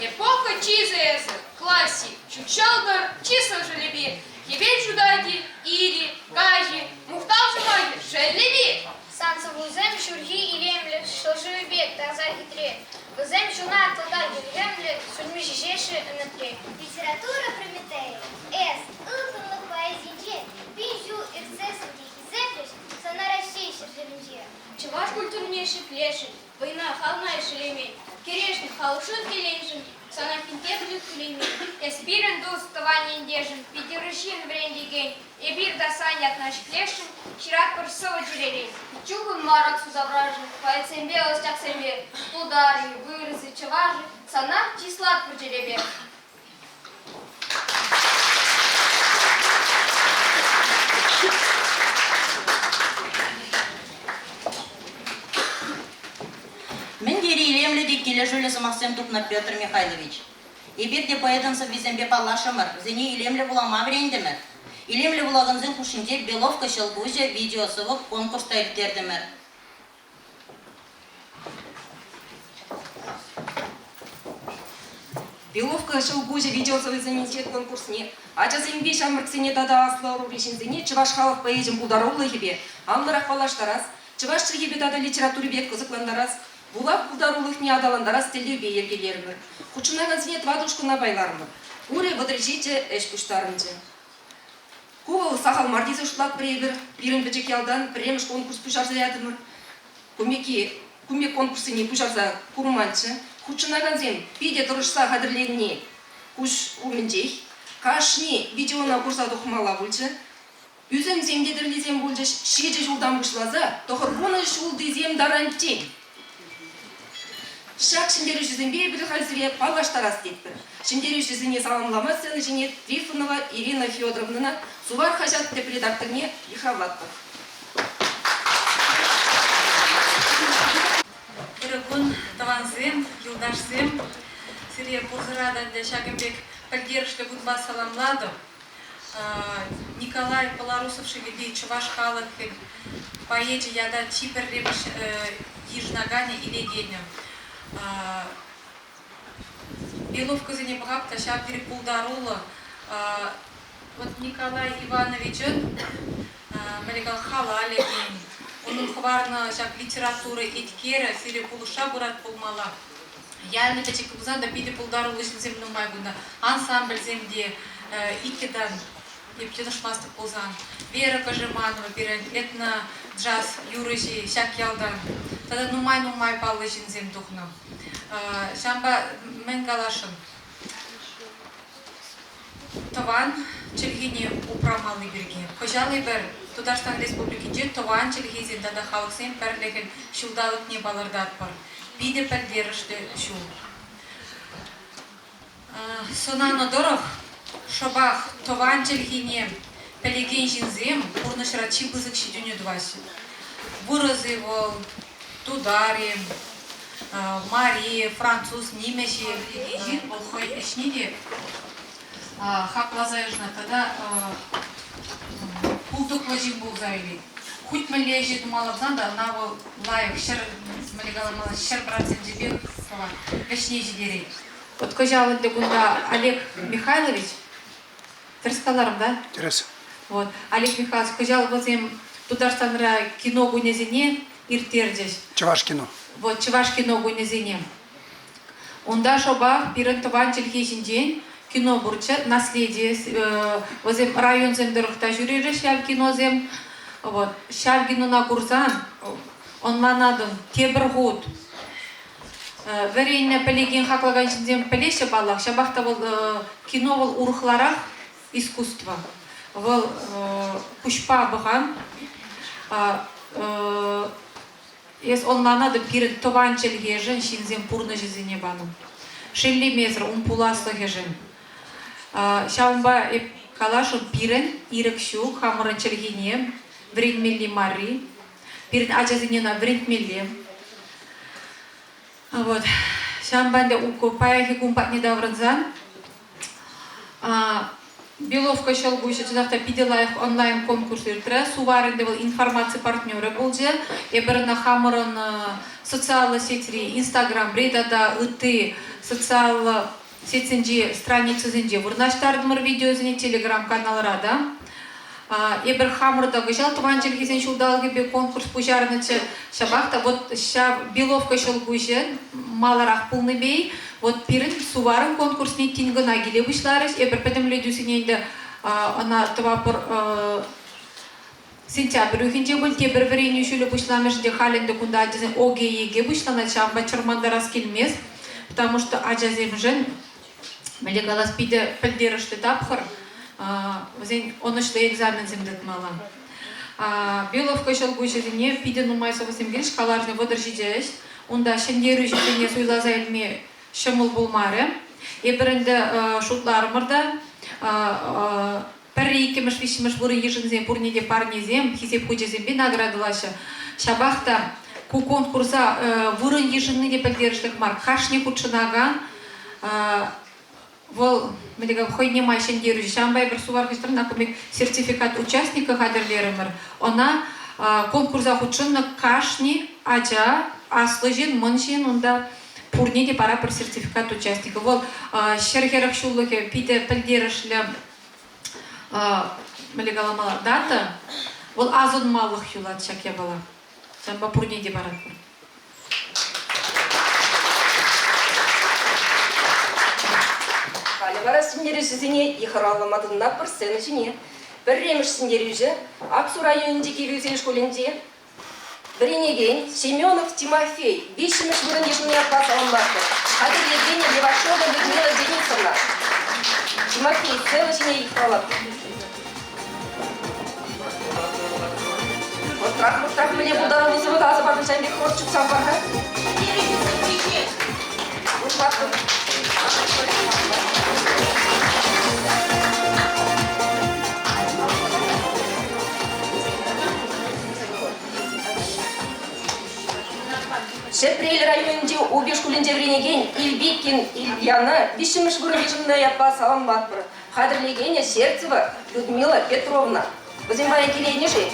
Эпоха чысӗ эсӗ, классик, ҫут ҫӑлтӑр, чыслӑ шелепи, хӗвел ҫутать-и, ир-и, каҫ-и, мухтав сӑмахӗ шеллепи. Сан сӑввусем ҫурхи илемлӗ ҫӑл пек таса хитре. Вӗсем ҫунатлӑ та хӗлхемлӗ, сӳнми ҫиҫеҫҫӗ ӗмӗтре. Литература Прометея эс, ылтӑнлӑх поэзинче пин ҫул иртсессӗн те хисеплӗҫ сана Раҫҫей ҫӗршывӗнче. Чӑваш культурине ҫӗклешӗн, вӑйна хална ишӗлемен, кӗрешнӗ халӑхшӑн телейшӗн сана хисеплӗ тӳлемен. Эс пирӗн тус, тӑван ентешӗм, питӗ ырӑ ҫын вӗрентекен. Эпир та сан ятна ҫӗклесшӗн, ҫыратпӑр сӑвӑ чӗререн. Чухӑн мар Аксу таврашӗ, поэтсемпе, ӑсчахсемпе, тутар-и, вырӑс-и, чӑваш-и, сана чыслатпӑр чӗрепе. Мӗн тери илемлӗ те килӗшӳллӗ сӑмахсем тупнӑ Петр Михайлович. Эпир те поэтӑн сӑввисемпе паллашрӑмӑр, вӗсене илемлӗ вулама вӗрентӗмӗр. Илемлӗ вулакансен хушшинче Беловка ҫӑлкуҫӗ видеосӑвӑ конкурс та ирттертӗмӗр. Беловка ҫӑлкуҫӗ видеосӑвӑсенче конкурсне ачасемпе ҫамрӑксене тата аслӑ ӑрури ҫынсене чӑваш халӑх поэчӗн пултарулӑхӗпе анлӑрах паллаштарас, чӑваш чӗлхипе тата литературипе кӑсӑклантарас, вулав пултарулӑхне аталантарас тӗллевпе йӗркелерӗмӗр. Хутшӑнакансене тӑватӑ ушкӑна пайларӑмӑр. Пурӗ 37 ӗҫ пуҫтарӑнчӗ. Ку вӑл сахал мар тесе шутлатпӑр эпир. Пирӗн пӗчӗк ялтан пӗрремӗш конкурс пуҫарса ятӑмӑр. Кумеки кумек конкурссене пуҫарса курманччӗ. Хутшӑнакансем питӗ тӑрӑшса хатӗрленни куҫ умӗнчех. Кашни видеона курса тухмалла пулчӗ. Ӳсӗмсем те тӗрлисем пулчӗҫ. Ҫичӗ ҫултан пуҫласа тӑхӑрвунӑ ҫултисем таранччен. Ҫак ҫӗнтерӳҫӗсемпе эпир халь сире паллаштарас тетпӗр. Ҫӗнтерӳҫӗсене саламлама сцена ҫине Трифонова Ирина Федоровнӑна Сувар хаҫат тӗп редакторне йыхравлатпӑр. Ырӑ кун, тӑвансем, юлташсем! Сире пурсӑра та ӗнтӗ ҫакӑн пек пӗлтерӗшлӗ кунпа саламлатӑп. Николай Полорусов шывӗпе чӑваш халӑхӗн поэчӗ ята чи пӗрремӗш йышӑнаканӗ илекенӗ. Беловкӑсене пӑхап та ҫав тери пултаруллӑ. Вот Николай Ивановичӑн мӗнле халалӗ тен, унӑн хӑварнӑ ҫак литература еткерӗ сире пулӑшса пырать пулмалла. Ялӗ пӗчӗк пулсан та питӗ пултаруллӑ ҫынсем нумай кунта. Ансамбльсем те иккӗ тан, эп йӑнӑшмастӑп пулсан. Вера Кожеманова пирӗн этно-джаз юрӑҫи ҫак ялтан. Тата нумай-нумай паллӑ ҫынсем тухнӑ. Ҫавӑнпа мӗн каласшӑн? Тӑван чӗлхене упрамалли пирки. Кӑҫал эпир Тутарстан Республикинче тӑван чӗлхесен тата халӑхсен пӗрлӗхӗн ҫулталӑкне палӑртатпӑр. Питӗ пӗлтерӗшлӗ ҫул. Сӑнанӑ тӑрӑх, шӑпах тӑван чӗлхене пӗлекен ҫынсем пурнӑҫра чи пысӑк ҫитӗнӳ тӑваҫҫӗ. Вырӑс-и вӑл, тутар-и, мари, француз, нимӗҫ-и, ҫын вӑл хӑй ӗҫне те хакласа йышӑнать тата пултӑклӑ ҫын пулса илет. Хуть мӗнле ӗҫе тума ларсан та ӑна вӑл лайӑх мӗнле каламалла, 100 проценчӗпех тӑвать, вӗҫне ҫитерет. Вот кӑҫал ӗнтӗ кунта Олег Михайлович, тӗрӗс каларӑм, да? Тӗрӗс. Вот, Олег Михайлович, кӑҫал вӗсем Тутарстанра кино кунӗсене ирттерчӗҫ. Чӑваш кино. Вот, чӑваш кино кунӗсене. Унта шӑпах пирӗн тӑван чӗлхе ҫинчен кино пурччӗ, «Наследие». Вӗсем районсем тӑрӑх та ҫӳрерӗҫ ҫав киносем. Вот. Ҫав кинона курсан ӑнланатӑн тепӗр хут. Вӗреннӗ, пӗлекен, хаклакан ҫынсем пӗлеҫҫӗ паллах, ҫапах та вӑл кино вӑл урӑхларах искусство. Вӑл куҫпа пӑхан. Эс ӑнланатӑп, пирӗн тӑван чӗлхешӗн ҫынсем пурнӑҫӗсене панӑ. Шеллемесӗр ун пуласлӑхӗшӗн. Ҫавӑнпа эп каласшӑн, пирӗн ирӗк ҫук хамӑрӑн чӗлхене вӗренмелли марри. Пирӗн ачасене ӑна вӗрентмелле. Вот. Ҫавӑнпа ӗнтӗ паянхи кун патне таврӑнсан Беловка ҫӑлкуҫӗ чӑнах та питӗ лайӑх онлайн-конкурс иртрӗ. Сувар ӗнтӗ вӑл информаци партнерӗ пулчӗ. Эпир ӑна хамӑрӑн социаллӑ сетьри, Инстаграмри тата ытти социаллӑ сетьсенчи страницӑсенче вырнаҫтартӑмӑр видеосене Телеграм-каналра та. Эпир хамӑр та кӑҫал тӑван чӗлхесен ҫулталӑкӗпе конкурс пуҫарнӑччӗ. Ҫапах та вот ҫав Беловка ҫӑлкуҫӗ маларах пулнипе вот пирӗн Суварӑн конкурсне тин кӑна киле пуҫларӗҫ. Эпир пӗтӗмлетӳсене ӗнтӗ ӑна тӑватпӑр сентябрь уйӑхӗнче пуль тепӗр вӗренӳ ҫулӗ пуҫламӑшӗ те халь ӗнтӗ кунта ачасен ОГЭ, ЕГЭ пуҫланать, ҫавӑнпа чӑрмантарас килмест, потому что ачасемшӗн мӗнле калас, питӗ пӗлтерӗшлӗ тапхӑр, вӗсен ӑнӑҫлӑ экзаменсем тытмалла. Беловка ҫӑлкуҫӗсене питӗ нумай сӑвӑсем килӗҫ, каларӑшне 37 ӗҫ. Унта ҫӗнтерӳҫӗсене суйласа илме ҫӑмӑл пулмарӗ. Эпир ӗнтӗ шутларӑмӑр та, пӗрре, иккӗмӗш, виҫҫӗмӗш вырӑн йышӑнсен пурне те парнесем, хисеп хучӗсемпе наградӑлаҫҫӗ. Ҫапах та ку конкурса вырӑн йышӑнни те пӗлтерӗшлех мар. Кашни хутшӑнакан вӑл мӗн хӑйне май ҫӗнтерӳҫӗ. Ҫавӑнпа эпир Сувар хыҫҫӑн например, сертификат участника хатӗрлерӗмӗр. Ӑна конкурса хутшӑннӑ кашни ача, аслӑ ҫын, мӑн ҫын унта пурне те пара пӗр сертификат участника. Вӑл 140 ҫуллӑхӗ питӗ пӗлтерӗшлӗ мӗнле каламалла, дата, вӑл асӑнмалӑх юлать ҫак япала. Ҫавӑнпа пурне те паратпӑр. Халӗ вара ҫӗнтерӳҫӗсене йыхӑравлама тытӑнатпӑр сцена ҫине. Пӗрремӗш ҫӗнтерӳҫӗ Аксу районӗнчи Кивӗ шкулӗнче вӗренекен Семенов Тимофей виҫҫӗмӗш вырӑн йышӑнни ятпа саламлатпӑр. Хатӗрлекенӗ Левашова Людмила Денисовна. Тимофей сцена ҫине йыхравлатпӑр. Вӑртрах, вӑртрах мӗне пултаруллӑ сӑвӑ каласа патӑн ҫавӑн пек хӑвӑрт чупсан пар-ха. Ҫӗпрел районӗнчи Упи шкулӗнче вӗренекен Ильбикин Ильяна виҫҫӗмӗш вырӑн йышӑннӑ ятпа саламлатпӑр. Хатӗрлекенӗ Сердцева Людмила Петровна. Вӗсем паян килейнӗ-ши?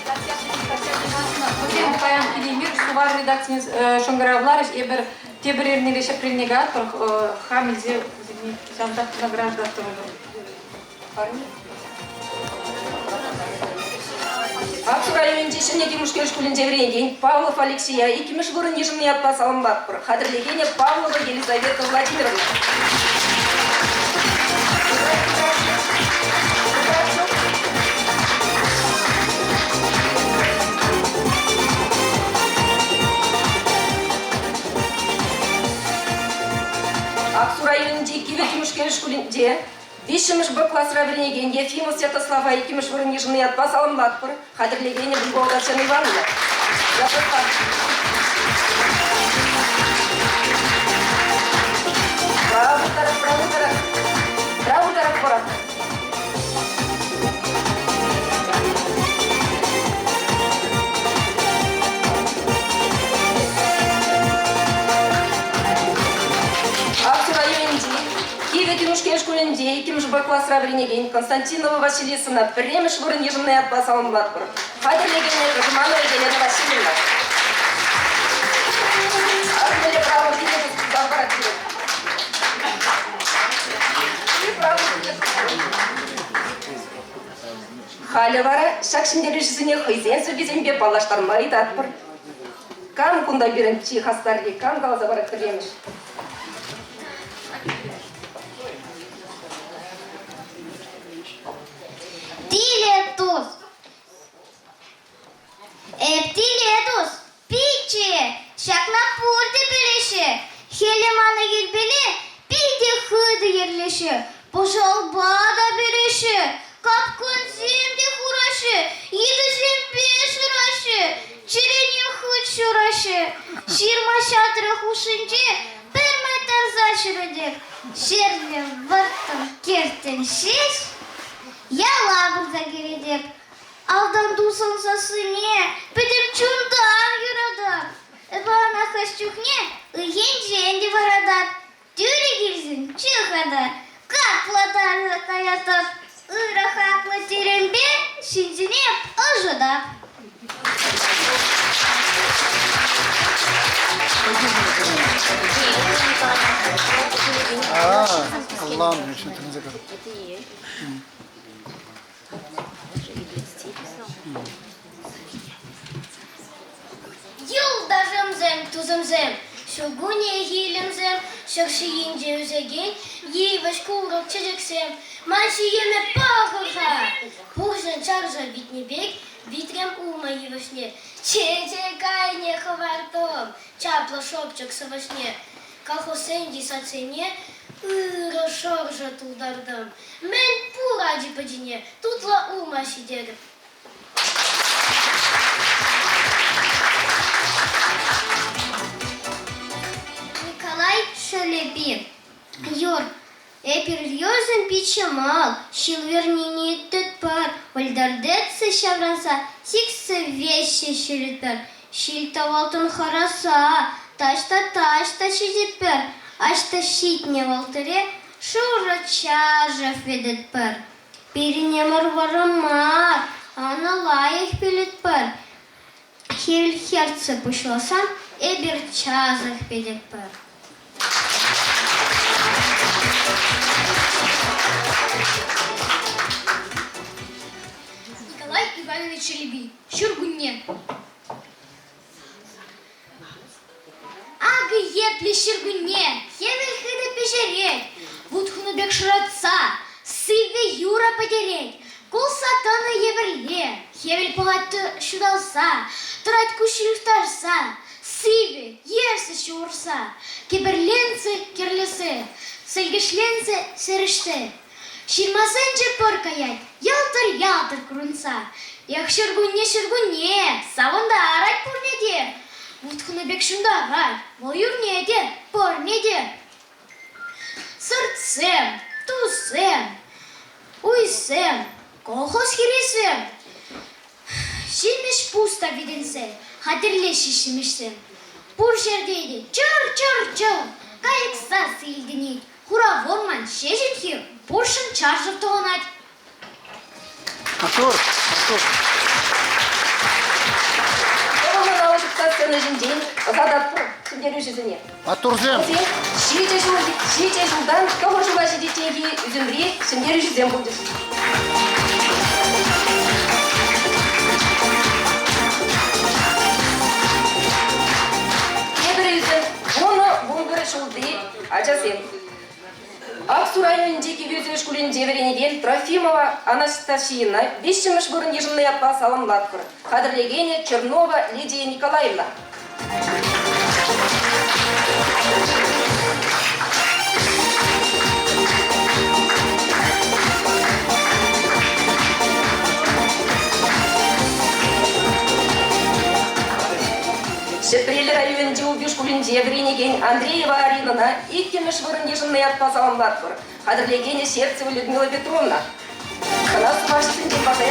Вӗсем паян килеймерӗҫ, Сувар редакцине шӑнкӑравларӗҫ. Эпир тепӗр эрнере Ҫӗпрелне каятпӑр, хам илсе вӗсене ҫавӑнтах награждаттӑмӑр. Аксу районӗнчи Ҫӗнӗ Тимушкел шкулӗнче вӗренекен Павлов Алексея иккӗмӗш вырӑн йышӑннӑ ятпа саламлатпӑр. Хатӗрлекенӗ Павлова Елизавета Владимировна. Аксу районӗнчи Кивӗ Тимушкел шкулӗнче Виҫҫӗмӗш Б класра вӗренекен Ефимов Святослава иккӗмӗш вырӑн йышӑннӑ ятпа саламлатпӑр. Хатӗрлекенӗ Любовь Татьяна Ивановна. Святослав. Право тарах, право тарах. Право тарах пора. Аксу районӗнчи Кивӗ Тимушкел шкулӗнче иккӗмӗш Б класра вӗренекен Константинова Василисӑна пӗрремӗш вырӑн йышӑннӑ ятпа саламлатпӑр. Хатӗрлекенӗ Кожеманова Елена Васильевна. Ак право парать Халӗ вара ҫак ҫӗнтерӳҫӗсене хӑйсен сӑввисемпе паллаштарма ыйтатпӑр. Кам кунта пирӗн чи хастарри, кам каласа парать пӗрремӗш? Тилӗ тус. Эп тилӗ тус, пичче, ҫакна пурте пӗлеҫҫӗ. Хӗле мана йӗрпеле питӗ хытӑ йӗрлеҫҫӗ, пӑшалпа та переҫҫӗ. Капкӑнсем те хураҫҫӗ, йытӑсемпе шыраҫҫӗ, чӗрене хыт ҫураҫҫӗ. Ҫырма-ҫатра хушшинче пӗрмай тарса ҫӳретӗп. Ҫӗрле вӑрттӑн кӗртӗн ҫеҫ яла пырса кӗретӗп. Алтан тусӑн сассине пӗтӗм чунтан юратап. Эпӗ ӑна хӑш чухне ыйхинчен те вӑратап. Тӳрӗ килсен чыхӑ та капла тарса каятӑп. Ырӑ хаклӑ терӗмпе ҫынсене ӑшӑтап. А, Ӑнлантӑм, ҫын тӗлӗнсе кайрӑм. Юлташӑмсем, тусӑмсем, ҫуркунне илемсем, ҫӗр ҫийӗнче ӳсекен йывӑҫ, курӑк, чечексем, ман ҫиеме пӑхӑр-ха! Пурҫӑн чаршав витнӗ пек витрӗм улма йывӑҫне, чечек айне хӑвартӑм чаплӑ шӑпчӑк сӑвӑҫне. Колхозсен садсене ырӑ шӑршӑ тултартӑм. Мӗн пур ачи-пӑчине тутлӑ улма ҫитерӗп. Николай Шелепи. Юр, эпир юрсӑн пит ҫӑмӑл, ҫил вӗрнине тытпӑр, вӗлтӗртетсе ҫаврӑнса сиксе веҫҫӗ ҫӳретпӗр. Ҫил-тӑвӑлтан хӑраса таҫта-таҫта ҫитетпӗр, аҫта ҫитнӗ вӑл тӗре шурӑ чашӑк витетпӗр. Пирӗн ӗмӗр вӑрӑм мар, ӑна лайӑх пӗлетпӗр. Хӗл хӗртсе пуҫласан эпир часах пӗтетпӗр. Николай Иванович Шелепи. Ҫуркунне. Акӑ епле ҫуркунне хӗвел хытӑ пӗҫерет, вут хунӑ пек шӑратса сивӗ юра пӗтерет. Кулса тӑнӑ евӗрле хӗвел пӑхать ҫуталса, тӑрать куҫҫуль юхтарса, сивӗ, ерсӗ ҫурса, кӗпӗрленсе кӗрлесе, сӗлкӗшленсе сӗрӗшсе. Ҫырмасенче пӑр каять, йӑлтӑр-ялтӑр курӑнса. Эх, ҫуркунне, ҫуркунне, савӑнтарать пурне те. Вут хунӑ пек ҫунтарать, вӑл юрне те, пӑрне те. Сӑртсем, туссем, уйсем, колхоз хирӗсем, ҫимӗҫ пус та витӗнсе хатӗрлеҫҫӗ ҫимӗҫсем. Пур ҫӗрте те чӑр-чӑр-чӑр кайӑк сасси илтӗнет. Хура вӑрман ҫеҫенхир пурҫӑн чаршав тӑхӑнать. Маттур, маттур. Тӑвӑллӑ налӑк сцена ҫинчен ӑсататпӑр ҫӗнтерӳҫӗсене. Маттурсем! Вӗсем ҫичӗ ҫул, ҫичӗ ҫултан тӑхӑр ҫула ҫитичченхи ӳсӗмри ҫӗнтерӳҫӗсем пулчӗҫ. Тепӗр ӳсӗм 10-11 ҫулти Ачасем, Аксу районӗнчи Кивӗ шкулӗнче вӗренекен Трофимова Анастасийӑна виҫҫӗмӗш вырӑн йышӑннӑ ятпа саламлатпӑр. Хатӗрлекенӗ Чернова Лидия Николаевна. Ҫӗпрел районӗнчи Упи шкулӗнче вӗренекен Андреева Аринӑна иккӗмӗш вырӑн йышӑннӑ ятпа саламлатпӑр. Хатӗрлекенӗ Сердцева Людмила Петровна. Ӑна сумаҫсенчен парса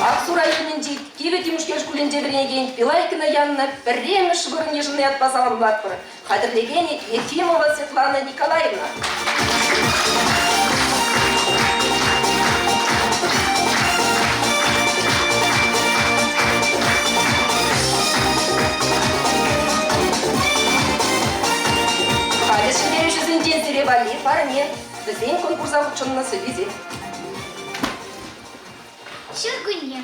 Аксу районӗнчи Кивӗ Тимушкел шкулӗнче вӗренекен Пилайкина Янна пӗрремӗш вырӑн йышӑннӑ ятпа саламлатпӑр. Хатӗрлекенӗ Ефимова Светлана Николаевна. Халӗ ҫӗнтерӳҫӗсенчен сире валли парне, вӗсен конкурса хутшӑннӑ сӑввисем. Ҫуркунне.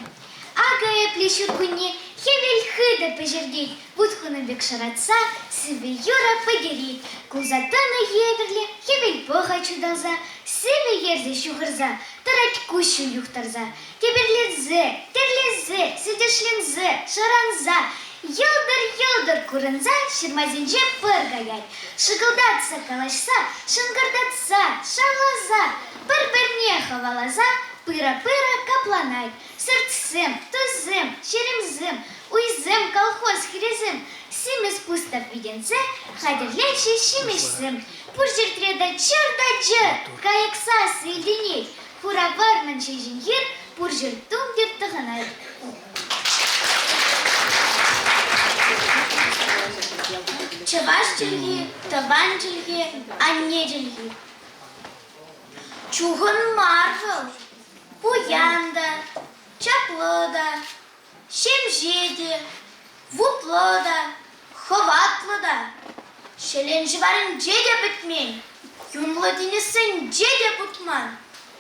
Акӑ епле ҫуркунне хӗвел хытӑ пӗҫертет, вут хунӑ пек шӑратса сивӗ юрӑ пӗтерет. Кулса тӑнӑ евӗрлӗ хӗвел пӑхать ҫуталса, сивӗ ерсе ҫухӑрса, тӑрать куҫҫуль юхтарса. Кӗпӗрленсе, тӗрлесе, сӗтӗшленсе, шӑранса. Йӑлтӑр-йӑлтӑр курӑнса ҫырмасенче пӑр каять. Шӑкӑлтатса калаҫса, шӑнкӑртатса, шавласа, пӗр-пӗрне хӑваласа пыра-пыра капланать. Сӑртсем, тусем, ҫеремсем, уйсем, колхоз хирӗсем симӗс пустав витӗнсе хатӗрлеҫҫӗ ҫимӗҫсем. Пур ҫӗртре те чӑр та чӑр кайӑк сасси илтӗнет. Хура вӑрман ҫеҫен хир пур ҫӗр тумтир тӑхӑнать. Чӑваш чӗлхи, тӑван чӗлхе, анне чӗлхи. Чухӑн мар вӑл, пуян та, чаплӑ та, ҫемҫе те, вутлӑ та, хӑватлӑ та. Ҫӗлен ҫӑварӗнче те пӗтмен, юнлӑ тинӗссенче те путман,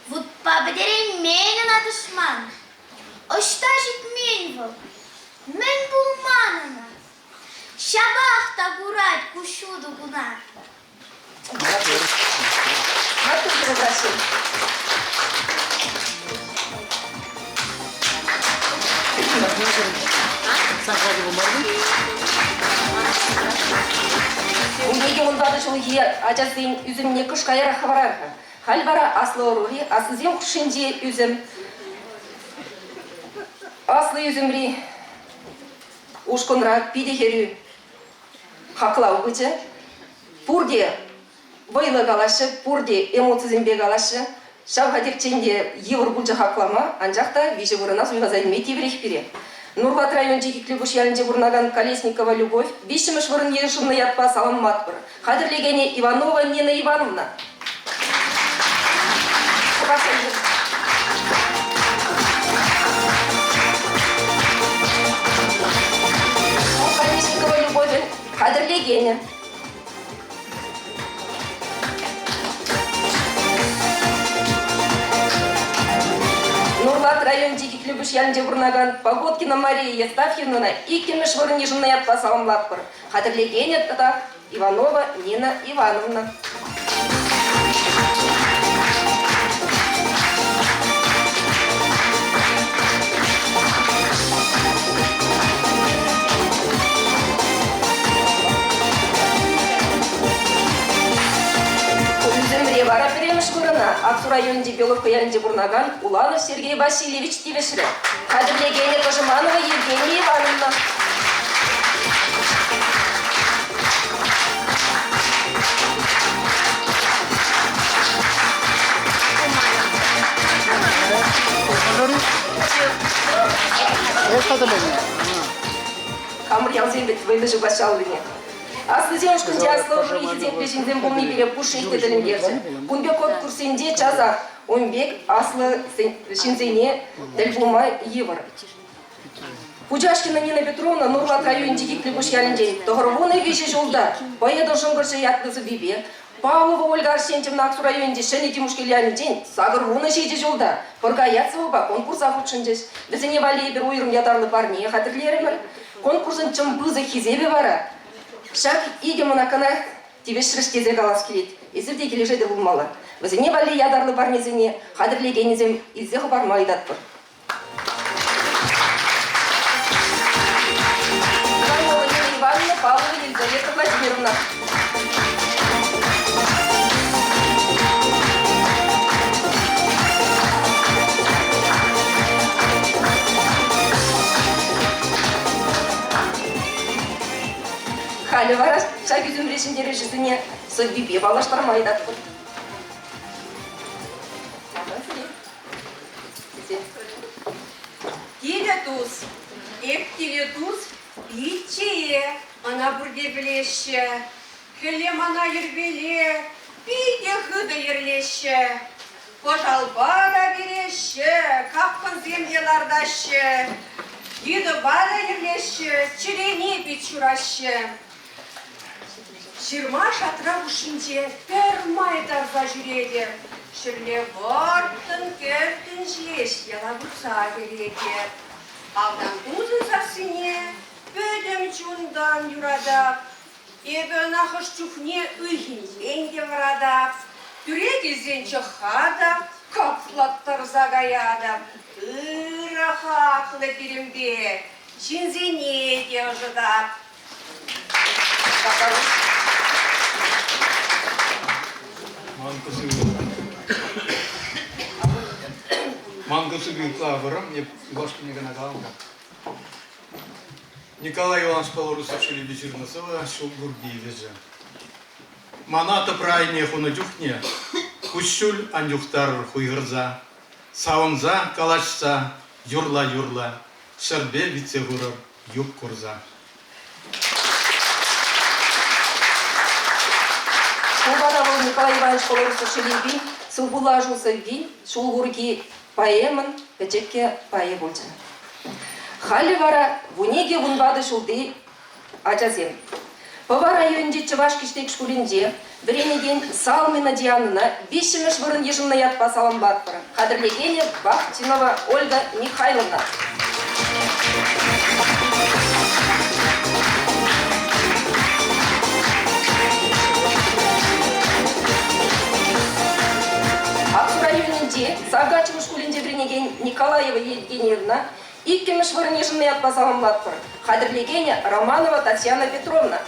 вутпа пӗтереймен ӑна тӑшман. Ӑҫта ҫитмен вӑл? Мӗн пулман ӑна? Ҫапах та курать ку ҫутӑ куна. Маттур пултаҫҫӗ. Ун пирки 14 ҫулхи ачасен ӳсӗмне кӑшт каярах хӑварар-ха. Халь вара аслӑ ӑрури аслисем хушшинчи ӳсӗм аслӑ ӳсӗмри ушкӑнра питӗ хӗрӳ хаклав пычӗ. Пурте вӑйлӑ калаҫҫӗ, пурте эмоцисемпе калаҫҫӗ. Ҫав хатӗрччен те йывӑр пулчӗ хаклама, анчах та виҫӗ вырӑна суйласа илме тиврех пире. Нурлат районӗнчи Киклӗпуҫ ялӗнче пурӑнакан Колесникова Любовь виҫҫӗмӗш вырӑн йышӑннӑ ятпа саламлатпӑр. Хатӗрлекенӗ Иванова Нина Ивановна. Колесникова Любовь хатӗрлекенӗ. Нурлат районӗнчи Киклӗпуҫ ялӗнче пурӑнакан Погодкина Мария Евстафьевнӑна иккӗмӗш вырӑн йышӑннӑ ятпа саламлатпӑр. Хатӗрлекенӗ тата Иванова Нина Ивановна. Ӳсӗмре вара пӗрремӗш вырӑна Аксу районӗнчи Беловка ялӗнче пурӑнакан Уланов Сергей Васильевич тивӗҫрӗ. Хатӗрлекенӗ Кожеманова Евгения Ивановна. Хамӑр ялсем вӗт вӑйлӑ ҫупаҫҫаллине. Аслисен ушкӑнче аслӑ ӑрури хисеплӗ ҫынсем пулни пире пушшех те тӗлӗнтерчӗ. Кун пек конкурссенче часах ун пек аслӑ ҫынсене тӗл пулма йывӑр. Пучашкина Нина Петровна Нурлат районӗнчи Киклӗпуҫ ялӗнчен 93 ҫулта поэтӑн Шӑнкӑрчӑ ятлӑ сӑввипе, Павлова Ольга Арсентьевна Аксу районӗнчи Ҫӗнӗ Тимушкел ялӗнчен 87 ҫулта Пӑрка Яцевӑпа конкурса хутшӑнчӗҫ. Вӗсене валли эпир уйрӑм ятарлӑ парне хатӗрлерӗмӗр. Конкурсӑн чӑн пысӑк хисепӗ вара ҫак икӗ мӑнакана тивӗҫрӗҫ тесе калас килет. Эсир те килӗшетӗр пулмалла. Вӗсене валли ятарлӑ парнесене хатӗрлекенӗсем илсе хӑпарма ыйтатпӑр. Иванова Нина Ивановна, Павлова Елизавета Владимировна. Халӗ вара ҫак ӳсӗмри ҫӗнтерӳҫӗсене сӑввипе паллаштарма ыйтатпӑр. Тилӗ тус, эп тилӗ тус, пиччее, ӑна пурте пӗлеҫҫӗ. Хӗлле мана йӗрпеле питӗ хытӑ йӗрлеҫҫӗ. Пӑшалпа та переҫҫӗ, капкӑнсем те лартаҫҫӗ. Йытӑпа та йӗрлеҫҫӗ, чӗрене пит ҫураҫҫӗ. Ҫырма-шатра хушшинче пӗрмай тарса ҫӳретӗп. Ҫӗрле вӑрттӑн-кӗрттӗн ҫеҫ яла пырса кӗретӗп. Автан тусӑн сассине пӗтӗм чунтан юратап. Эпӗ ӑна хӑш чухне ыйхинчен те вӑратап. Тӳре килсен чӑхха та кӑплаттарса каятӑп. Ырӑ хаклӑ пирӗнпе. Ҫынсене те ӑшӑтать. Ман кӑсӑк ытла вӑрӑм, эп юлашкине кӑна калам-ха. Николай Иванович Полорусов шӳлепе ҫырнӑ сӑвӑ «Ҫул курки» вӗҫӗ. Мана тӑпра айне хунӑ чухне куҫҫуль ан юхтарӑр хуйхӑрса, савӑнса, калаҫса, юрла-юрла, ҫӗрпе витсе хурӑр юп курса. Ку вара вӑл Николай Иванович Полорусов шӳлепи Сывпуллашу сӑвви «Ҫул курки» поэмӑн пӗчӗккӗ пайӗ пулчӗ. Халӗ вара вуникӗ-вунтӑватӑ ҫулти ачасем. Пӑва районӗнчи Чӑваш Киштек шкулӗнче вӗренекен Салмина Дианӑна виҫҫӗмӗш вырӑн йышӑннӑ ятпа саламлатпӑр. Хатӗрлекенӗ Бахтинова Ольга Михайловна. Аксу районӗнчи Савгачево шкулӗнче вӗренекен Николаева Евгеньевна иккӗмӗш вырӑн йышӑннӑ ятпа саламлатпӑр. Хатӗрлекенӗ Романова Татьяна Петровна.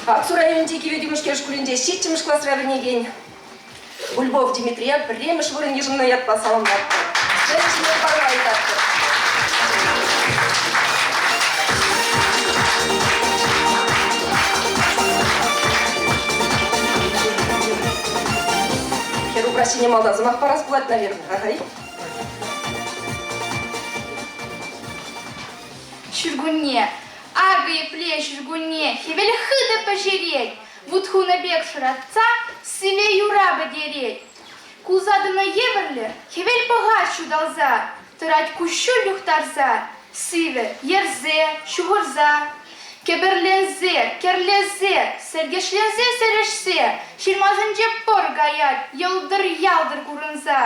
Аксу районӗнчи Кивӗ Тимушкел шкулӗнче ҫиччӗмӗш класра вӗренекен Гульбов Дмитрия пӗрремӗш вырӑн йышӑннӑ ятпа саламлатпӑр. Сцена ҫине парӑма ыйтатпӑр. Хӗр упраҫҫине малтан сӑмах парас пулать, наверное. Ахай. Ҫуркунне, акӑ епле ҫуркунне, хӗвел хытӑ пӗҫерет, Вут хунӑ пек шӑратса сивӗ юра пӗтерет. Кулса тӑнӑ евӗрлӗ хӗвел пӑхать ҫуталса, тӑрать куҫҫуль юхтарса, сивӗ, йӗрсе, ҫухӑрса. Кӗпӗрленсе, кӗрлесе, сӗркӗшленсе сӗрӗшсе ҫырмасенче пӑр каять йӑлтӑр-ялтӑр курӑнса.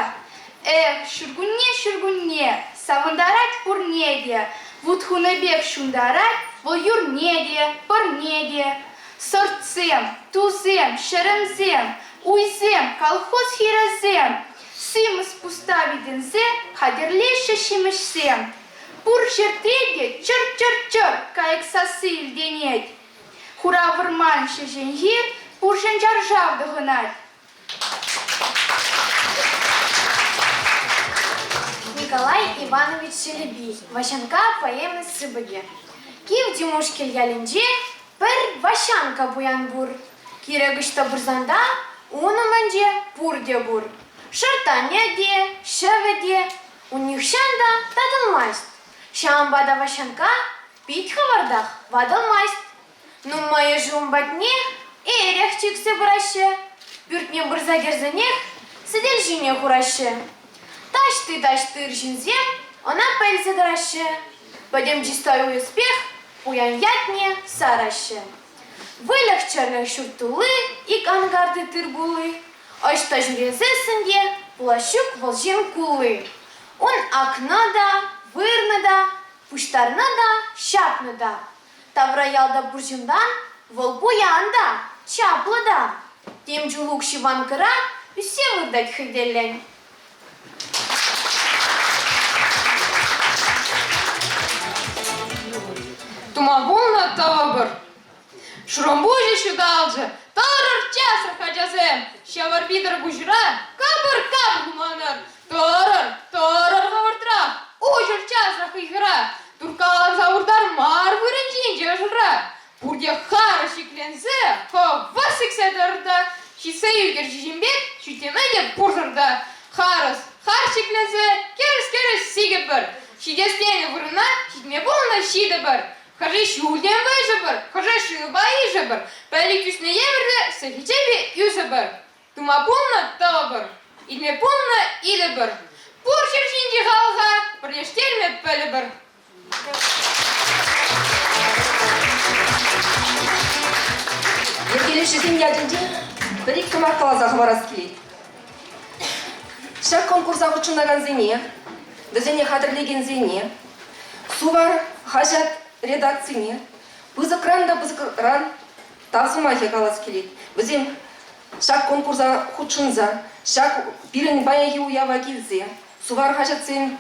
Эх, ҫуркунне, ҫуркунне, савӑнтарать пурне те, вут хунӑ пек ҫунтарать вӑл юрне те, пӑрне те. Сӑртсем, тусем, ҫӗрӗмсем, уйсем, колхоз хирӗсем симӗс пуста витӗнсе хатӗрлеҫҫӗ ҫимӗҫсем. Пур ҫӗртре те чӑр-чӑр-чӑр кайӑк сасси илтӗнет. Хура вӑрман ҫеҫенхир пурҫӑн чаршав тӑхӑнать. Николай Иванович Шелепи «Ваҫанка» поэма сыпӑкӗ. Кив Тимушкел ялӗнче пӗр Ваҫанка пуян пур. Кирек ӑҫта пырсан та ун умӗнче пурте пур. Шӑрттанӗ те, ҫӑвӗ те ун нихҫан та татӑлмасть. Ҫавӑнпа та Ваҫанка пит хӑвӑртах ватӑлмасть. Нумайӑшӗ ун патне эрех чиксе пыраҫҫӗ, пӳртне пырса кӗрсенех сӗтел ҫине хураҫҫӗ. Таҫти-таҫти ыр ҫынсем ӑна пӗлсе тӑраҫҫӗ, пӗтӗм чистай уйӑспех пуян ятне сараҫҫӗ. Выльӑх-чӗрлӗх ҫурт тулли, ик анкарти тыр-пулли, ӑҫта ҫӳресессӗн те пулас ҫук вӑл ҫын кулли. Ун акнӑ та, вырнӑ та, пуҫтарнӑ та, ҫапнӑ та. Тавра ялта пур ҫынтан вӑл пуян та, чаплӑ та. Тем чул укҫи банкӑра ӳссе выртать хӗвеллӗн. Тума пулнӑ тӑвӑпӑр. Шурӑмпуҫӗ ҫуталчӗ, тӑрӑр часрах, ачасем! Ҫавӑр витӗр куҫра капӑр-капӑр хуманӑр. Тӑрӑр, тӑрӑр хӑвӑртрах, уҫӑр часрах ыйхӑра. Турткаланса выртар мар вырӑн ҫинче ӑшӑра. Пурте харӑс шикленсе, хӑвӑрт сиксе тӑрӑр та ҫитсе ӳкӗр ҫиҫӗм пек шӳтлеме те пушӑр та. Харӑс, харӑс шикленсе кӗрӗс-кӗрӗс сикӗпӗр. Ҫитес тенӗ вырӑна ҫитме пулнӑ ҫитӗпӗр. Хӑшӗ ҫӳлтен вӗҫӗпӗр, хӑшӗ шывпа ишӗпӗр, пӗлӗт ӳснӗ евӗрлӗ сехечепе ӳсӗпӗр. Тума пулнӑ тӑвӑпӑр, илме пулнӑ илӗпӗр. Пур ҫӗр ҫинчи халӑха пӗрлештерме пӗлӗпӗр. Йӗркелӳҫӗсен ятӗнчен пӗр-ик сӑмах каласа хӑварас килет. Ҫак конкурса хутшӑнакансене, вӗсене хатӗрлекенсене, Сувар хаҫат редакцине пысӑкран та пысӑкран. тав сӑмахӗ калас килет. Вӗсем ҫак конкурса хутшӑнса, ҫак пирӗн паянхи уява килсе Сувар хаҫатсен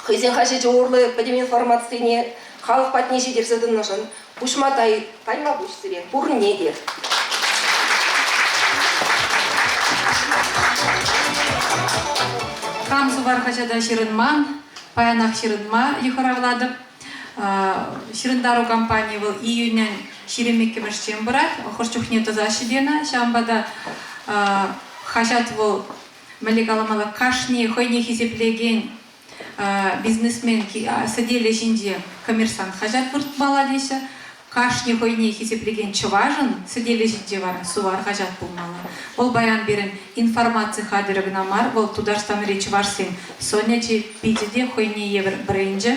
хӑйсен хаҫачӗ урлӑ пӗтӗм информацине халӑх патне ҫитерсе тӑнӑшӑн пуҫма тайма пуҫ сире пурне те. Хам Сувар хаҫата ҫырӑнман, паянах ҫырӑнма йыхӑравлатӑп. Ҫырӑнтару кампанийӗ вӑл июнӗн 22-мӗшчен пырать. Хӑш чухне тӑсаҫҫӗ те ӑна. Ҫавӑнпа та хаҫат вӑл, мӗнле каламалла, кашни хӑйне хисеплекен бизнесмен сӗтелӗ ҫинче коммерсант хаҫат выртмалла теҫҫӗ. Кашни хӑйне хисеплекен чӑвашӑн сӗтелӗ ҫинче вара Сувар хаҫат пулмалла. Вӑл паян пирӗн информаци хатӗрӗ кӑна мар, вӑл Тутарстанри чӑвашсен сӑнӗ пичӗ те хӑйне евӗр бренчӗ.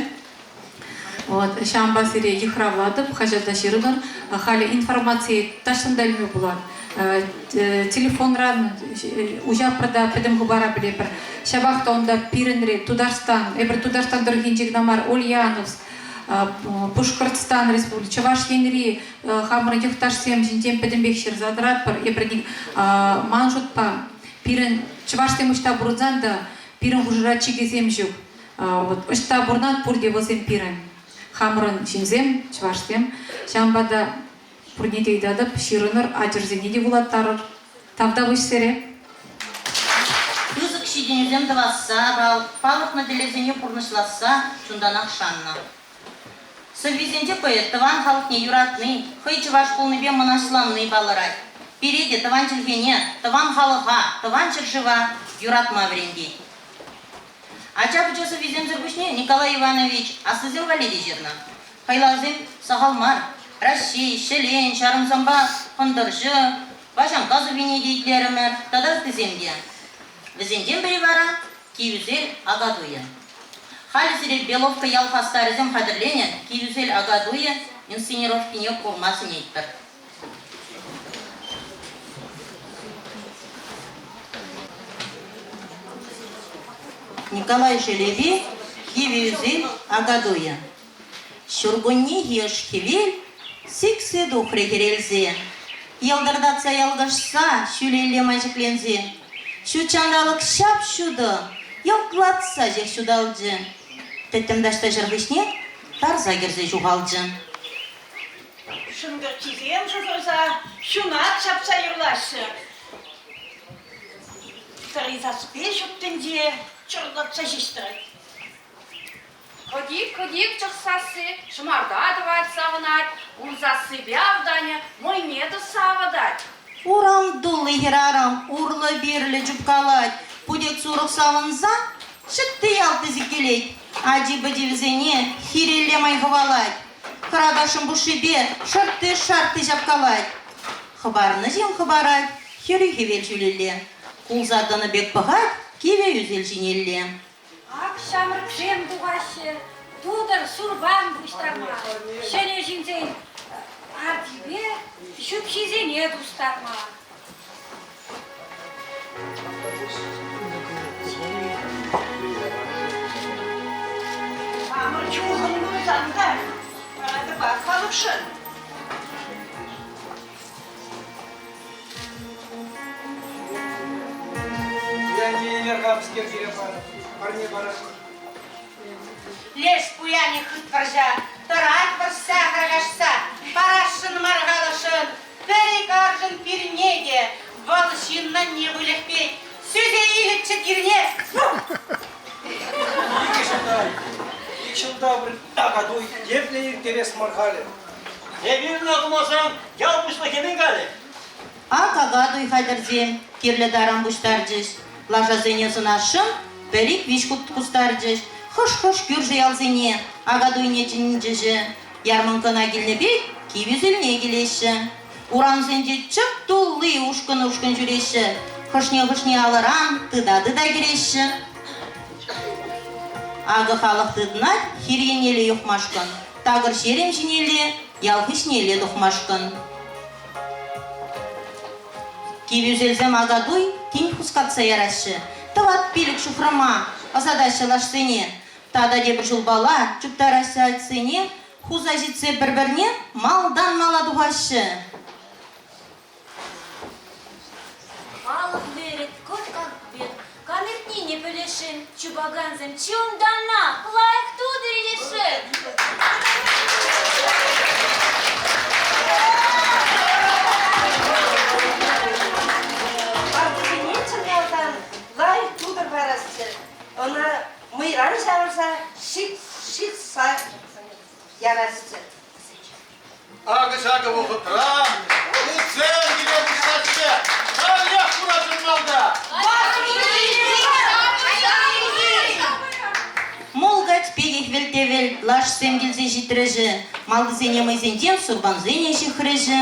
Вот, ҫавӑнпа сире йыхравлатӑп, хаҫата ҫырӑнӑр. Халӗ информаци таҫтан та илме пулать. Телефонран уҫатпӑр та пӗтӗм хыпара пӗлетпӗр. Ҫапах та унта пирӗнре Тутарстан, эпир Тутарстан тӑрӑхӗнче кӑна мар, Ульяновск, Пушкӑртстан Республики, Чӑваш Енри хамӑрӑн йӑхташсем ҫинчен пӗтӗмпех ҫырса тӑратпӑр. Эпир ман шутпа, пирӗн чӑвашсем ӑҫта пурӑнсан та пирӗн хушӑра чикӗсем ҫук. Вот ӑҫта пурӑнат пурте вӗсем пирӗн. Хамӑрӑн ҫынсем, чӑвашсем. Ҫавӑнпа та пурне те ыйтатӑп, ҫырӑнӑр, ачӑрсене те вулаттарӑр. Тавтапуҫ сире. Пысӑк ҫитӗнӳсем тӑвасса, палӑртнӑ тӗллевсене пурнӑҫласса чунтанах шаннӑ. Сӑввисенче поэт тӑван халӑхне юратни, хӑй чӑваш пулнипе мӑнаҫланни палӑрать. Пире те тӑван чӗлхене, тӑван халӑха, тӑван ҫӗршыва юратма вӗрентет. Ача-пӑча сӑввисемсӗр пуҫне Николай Иванович аслисем валли те ҫырнӑ. Хайлавсем сахал мар. Раҫҫей, Ҫӗлен, Ҫарӑмсанпа Хӑнтӑрҫӑ, Ваҫанка сӑввине те итлерӗмӗр тата ыттисем те. Вӗсенчен пӗри вара Кивӳсел Акатуйӗ. Халӗ сире Беловка ял хастарӗсем хатӗрленӗ Кивӳсел Акатуйӗ инсценировкине курма сӗнетпӗр. Николай Шелепи Кивӗ Акатуйӗ. Ҫуркунне йыш хӗвел сиксе тухрӗ хӗрелсе, йӑлтӑртатса ялкӑшса ҫӳлелле май ҫӗкленсе. Ҫут ҫанталӑк ҫап-ҫутӑ, йӑлтлатса ҫеҫ ҫуталчӗ. Тӗттӗм таҫта ҫӗр хыҫне тарса кӗрсе ҫухалчӗ. Шӑнкӑрчисем шӑхӑрса, ҫунат ҫапса юрлаҫҫӗ. Тӑри саспи ҫут тӗнче чӑрлатса ҫеҫ тӑрать. Кӑтик-кӑтик чӑх сасси ҫӑмарта тӑвать савӑнать, ун сассипе автанӗ мӑйне тӑсса авӑтать. Урам тулли хӗрарӑм урлӑ-пирлӗ чупкалать, путек-сурӑх савӑнса ҫӑтти-ялтти сиккелет, ачи-пӑчи вӗсене хирелле май хӑвалать. Хӑратасшӑн пушшипе шӑртти-шартти ҫапкалать. Хӑпарнӑҫем хӑпарать хӗрӳ хӗвел ҫӳлелле. Кулса тӑнӑ пек пӑхать кивӗ ӳсел ҫинелле. Ак ҫамрӑксем тухаҫҫӗ, тутӑр сурпан пуҫтарма, ҫӗнӗ ҫынсен артипе ҫӳпҫисене тустарма. Хамӑр чухӑн пулсан та паратӑпах халӑхшӑн. Леш пуянӗ хыт вӑрҫа, тӑрать вӑрҫса харкашса, парасшӑн мар халӑхшӑн пӗр-ик аршӑн пирне те, вӑл ҫыннӑнне выльӑх пек сӳсе илӗччӗ тирне. Икӗ ҫулта, ик ҫулта пӗр Акатуй епле ирттерес мар халӗ. Эпир ӑна тумасан ял пуҫлӑхӗ мӗн калӗ? Ак Акатуй хатӗрсем кирлӗ таран пуҫтарчӗҫ. Лашасене сӑнасшӑн пӗр-ик виҫ хут кустарчӗҫ. Хӑш-хӑш кӳршӗ ялсене Акатуйне чӗнчӗҫ. Ярмӑнккӑна килнӗ пек кивӗ килеҫҫӗ. Урамсенче чӑп тулли ушкӑн-ушкӑн ҫӳреҫҫӗ. Хӑшне-хӑшне алӑран тыта-тыта кӗреҫҫӗ. Акӑ халӑх тытӑнать хир еннелле юхмашкӑн, такӑр ҫерем ҫинелле, ял хыҫнелле тухмашкӑн. Кивӳселсем Акатуй тин хускатса яраҫҫӗ. Тӑват-пилӗк ҫухрӑма ӑсатаҫҫӗ лашсене. Тата тепӗр ҫулпала чуптараҫҫӗ атьсене, хуса ҫитсе пӗр-пӗрне малтан мала тухаҫҫӗ. юрлакансем чунтанах лайӑх тутӑр илесшӗн. Ваттисене чӑн малтан лайӑх тутӑр парасчӗ. Ӑна мӑйран ҫавӑрса ҫыхса ярасчӗ. Акӑ ҫакӑ вӑхӑтра утсем киле пуҫлаҫҫӗ. Каллех курасшӑн малта. Мулкач пекех вӗлт-те-вӗлт лашсем килсе ҫитрӗҫӗ, малтисене мӑйсенчен сурпансене ҫыхрӗҫӗ.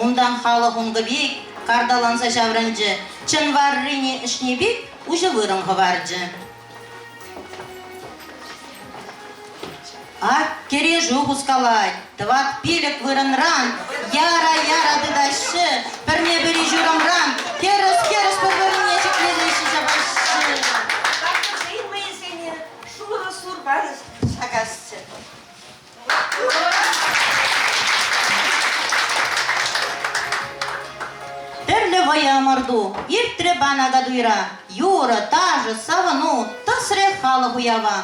Унтан халӑх ункӑ пек карталанса ҫаврӑнчӗ, чӑн варрине ӗшне пек уҫӑ вырӑн хӑварчӗ. Ак кӗрешӳ хускалать, тӑват-пилӗк вырӑнран яра-яра тытаҫҫӗ, пӗрне-пӗри ҫурӑмран хӗрӗс-хӗрӗс пӗр-пӗрне ҫӗклесе ҫапаҫҫӗ. Паттӑрсен мӑйӗсене шурӑ сурпан ҫакасчӗ. Тӗрлӗ вӑйӑ ӑмӑрту иртрӗ пан Акатуйра. Юрӑ, ташӑ, савӑну тӑсрӗ халӑх уява.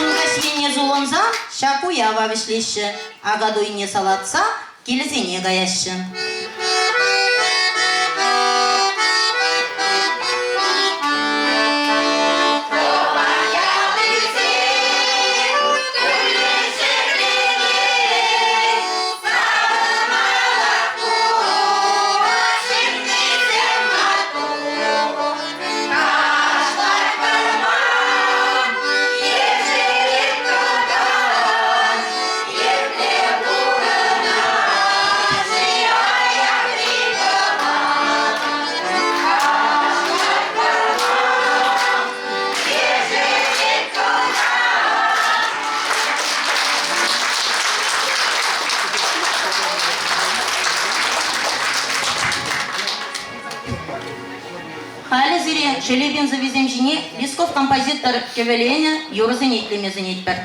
Ун каҫхине сулӑнсан ҫак уява вӗҫлеҫҫӗ, Акатуйне салатса килӗсене каяҫҫӗ. Халӗ сире Шелепин сӑввисем ҫине Лесков композитор кӗвӗленӗ юрӑсене итлеме сӗнетпӗр.